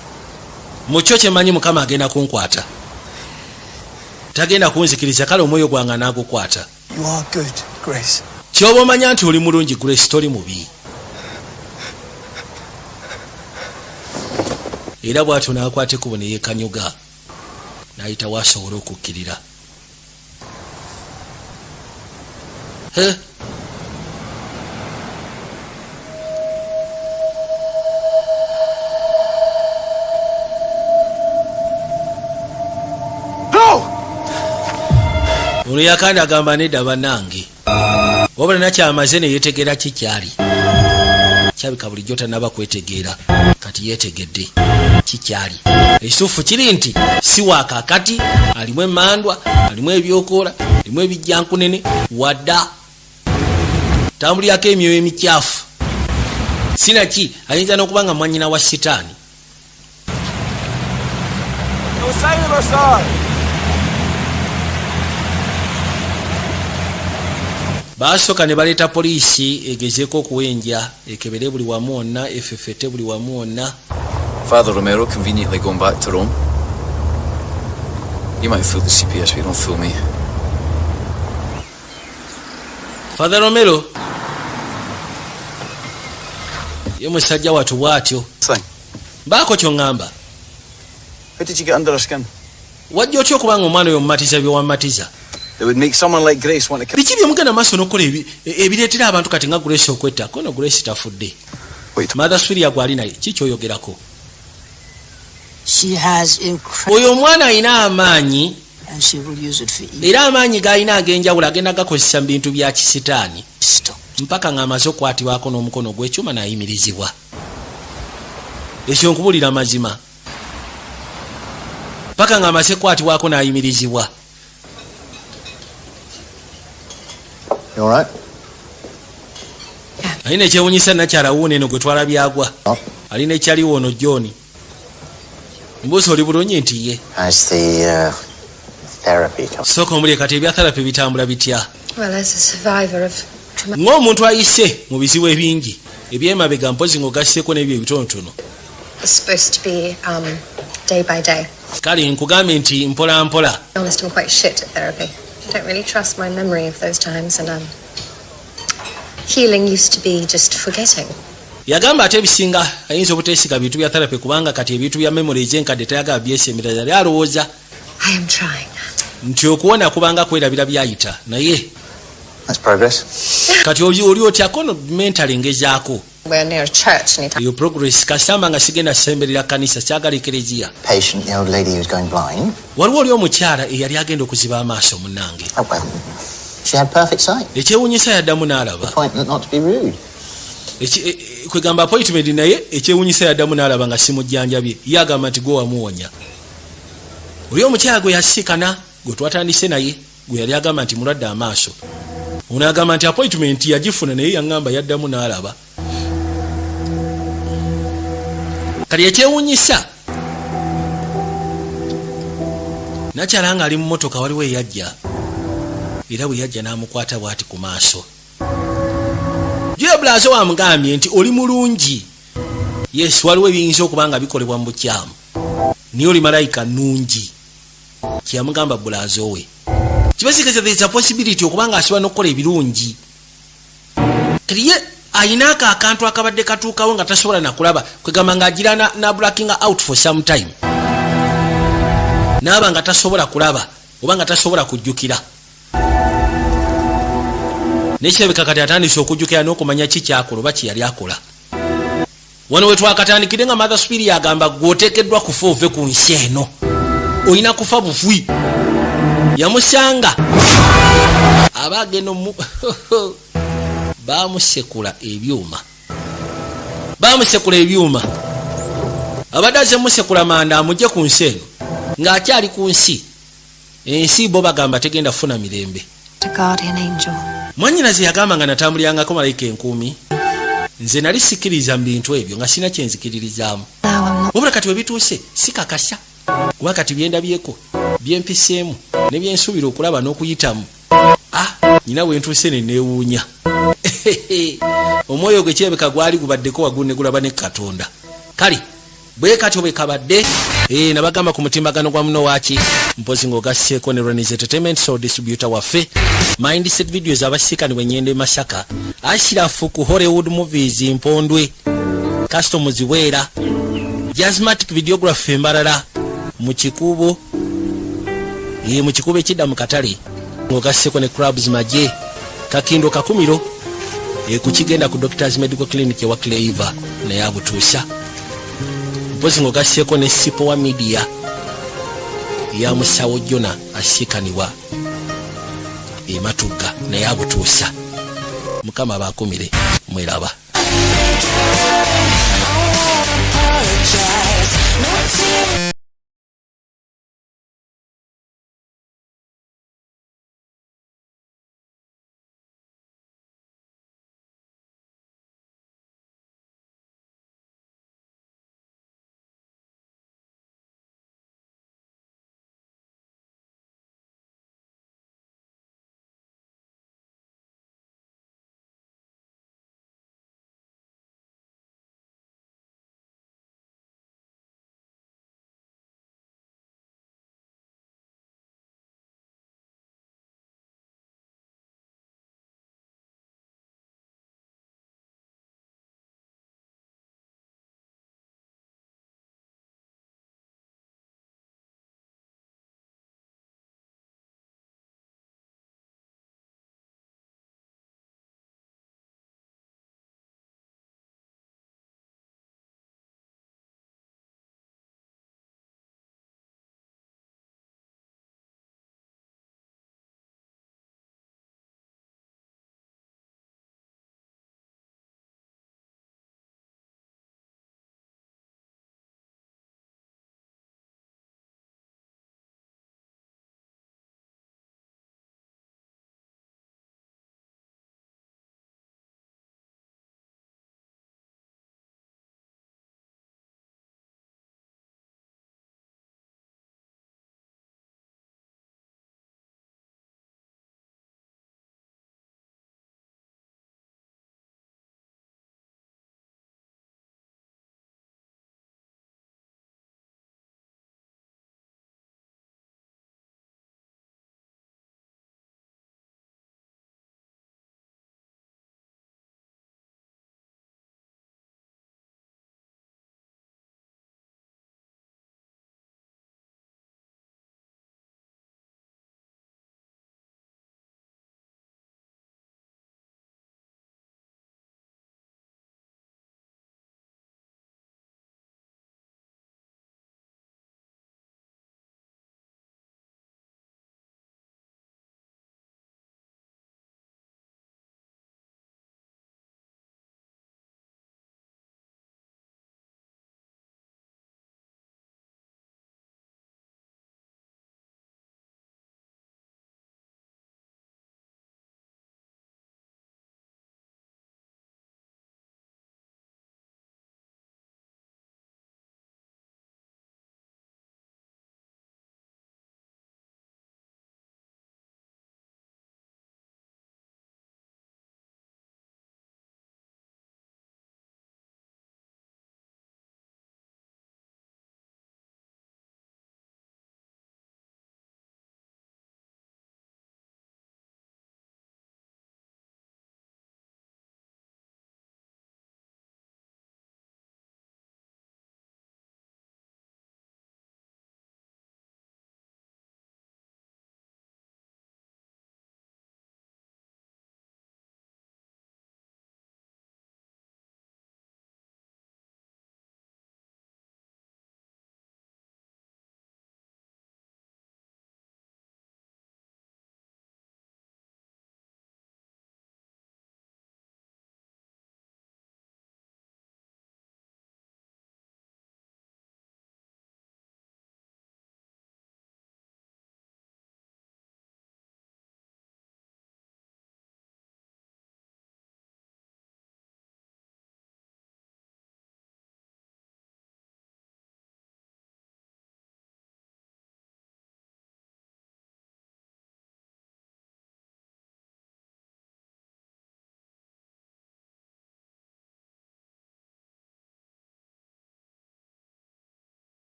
Speaker 1: Mu kyo kyemanyi, Mukama agenda kunkwata, tagenda kunzikiriza. Kale omwoyo gwange anaagukwata.
Speaker 10: You are good, Grace.
Speaker 1: Kyoba omanya nti oli mulungi, Grace, toli mubi. Era bw'atyo n'akwata ekkubo ne yeekanyuga n'ayitawo asobole okukkirira. He? Ono yakandi agamba, nedda bannange, wabula nakyamaze neyetegeera kikyali kyabika bulijjo tanaba kwetegeera, kati yetegedde kikyali. Ekituufu kiri nti si waakakati, alimu emandwa, alimu ebyokola, alimu ebijjankunene, wadda tambulyako emyoyo emikyafu, sinaki ayinza n'okuba nga mwanyina wa sitaani.
Speaker 11: No sign of her, sir.
Speaker 1: Baasooka ne baleeta poliisi egezeeko okuwenja, ekebere buli wamu wonna, efefete buli wamu wonna.
Speaker 6: Father Romero conveniently going back to Rome. You might fool the CPS, but you don't fool me.
Speaker 1: Father Romero ye musajja watu bw'atyo.
Speaker 6: Thing.
Speaker 1: Baako kyoŋŋamba.
Speaker 6: How did you get under her skin?
Speaker 1: Wajja otya okuba nga omwana oyo omumatiza byewamumatiza?
Speaker 6: That would make someone like Grace want to kill.
Speaker 1: Biki byemugenda maaso n'okukola ebireetera abantu kati nga Grace okwetta? Kono Grace tafudde.
Speaker 6: Wait.
Speaker 1: Mother Superior gwali naye, ki kyoyogerako?
Speaker 5: She has incredible,
Speaker 1: Oyo omwana alina amaanyi
Speaker 5: and she will use it for evil.
Speaker 1: Era amaanyi g'alina ag'enjawulo agenda gakozesa mu bintu bya kisitaani
Speaker 5: Stop.
Speaker 1: mpaka ng'amaze okukwatibwako n'omukono gw'ekyuma n'ayimirizibwa. Ekyo nkubulira amazima, paka ng'amaze kukwatibwako n'ayimirizibwa.
Speaker 3: You all right?
Speaker 1: Alina ekyewunyisa, nakyala wuuno eno gwe twalabyagwa alina ekyaliwo ono John. Mbuusa, oli bulungi? Nti ye.
Speaker 3: How's the therapy coming?
Speaker 1: Sooka omulye, kati ebya therapy bitambula bitya?
Speaker 8: Well, as a survivor of traumatic
Speaker 1: Ng'omuntu ayise mu bizibu ebingi ebyemabega, mpozi ng'ogasseeko n'ebyo ebitonotono.
Speaker 8: It's supposed to be day by day.
Speaker 1: Kale nkugambye nti mpola mpola.
Speaker 8: To be honest, I'm quite shit at therapy. I don't really trust my memory of those times, and healing used to be just forgetting.
Speaker 1: Yagamba ate ebisinga ayinza obuteesiga bintu bya therapy, kubanga kati ebintu bya memory ez'enkadde tayagala byesemera. Yali alowooza
Speaker 8: I am trying.
Speaker 1: nti okuwona kubanga kwerabira byayita, naye
Speaker 3: That's progress.
Speaker 1: Kati oli otyako no mentally? Ngezaako.
Speaker 8: We're near a church anytime.
Speaker 1: Eyo progress, kasitamba nga sigenda semberera kanisa, kyagala ekereziya.
Speaker 3: Patient, the old lady who's going blind.
Speaker 1: Waliwo oli omukyala eyali agenda okuziba amaaso, munnange.
Speaker 3: Oh, well, she had perfect sight.
Speaker 1: Ekyewunyisa yaddamu n'alaba.
Speaker 3: Appointment not to be rude.
Speaker 1: Kwegamba appointment, naye ekyewunyisa yaddamu n'alaba nga simujjanjabye. Ye agamba nti gwe wamuwonya. Oli omukyala gwe yasiikana, gwe twatandise naye, gwe yali agamba nti mulwadde amaaso, ono agamba nti appointment yagifuna, naye yaŋŋamba yaddamu n'alaba. Kati ekyewunyisa, nakyala nga ali mu motoka, waliwo eyajja, era bwe yajja n'amukwata bw'ati ku maaso. Jebulazo wamugambye nti oli mulungi, yes, waliwo ebiyinza okuba nga bikolebwa mu bukyamu, naye oli malayika nungi. Kyeyamugamba bulazo we kibasigeza there is a possibility okuba nga asobola n'okukola ebirungi. Kati ye ayina ako akantu akabadde katuukawo nga tasobola nakulaba, kwegamba ng'agira na blacking out for some time, naaba nga tasobola kulaba oba nga tasobola kujjukira. Nekirabika kati atandise okujjukira n'okumanya ki kyakola oba kyeyali akola. Wano we twakatandikire nga Mother Superior agamba, gwe oteekeddwa kufa ove ku nsi eno, olina kufa bufwi. Yamusanga aba agenda omu bamusekula ebyuma, bamusekula ebyuma. Abadde aze musekula manda amugye ku nsi eno ng'akyali ku nsi. Ensi bo bagamba tegenda kufuna mirembe.
Speaker 8: A guardian angel.
Speaker 1: Mwanyinaze yagamba nga natambulirangako malayika enkuumi. Nze nali sikkiriza mu bintu ebyo, nga sina kyenzikiririzaamu.
Speaker 8: Now I'm not.
Speaker 1: Wabula kati webituuse sikakasa, kuba kati byendabyeko, byempiseemu ne byensuubira okulaba n'okuyitamu, ah, nyina wentuuse ne neewuunya. Omwoyo gwe kirabika gwali gubaddeko waggulu ne gulaba ne Katonda. Kale bwe katyo bwe kabadde. Nabagamba ku mutimbagano gwa muno waaki, mpozi ng'ogasseeko ne Ronis Entertainment, so distributor waffe Mindset Videos, abasiikanibwa ennyendo e Masaka, Ashirafu ku Hollywood Movies Mpondwe, Customs Bwera, Jasmatic Videography embalala mu kikuubo, mu kikuubo ekidda mu katale, ng'ogasseko ne Crabs Maje Kakindo Kakumiro, ku kigenda ku Doctors Medical Clinic ewa Cleiva, naye abutuusa. Mpozi ng'ogasseko ne Sipowa Media ya Musawo Jona asiikanibwa. Ematugga naye abutuusa. Mukama bakumire, mweraba.
Speaker 14: Apologize. No tears.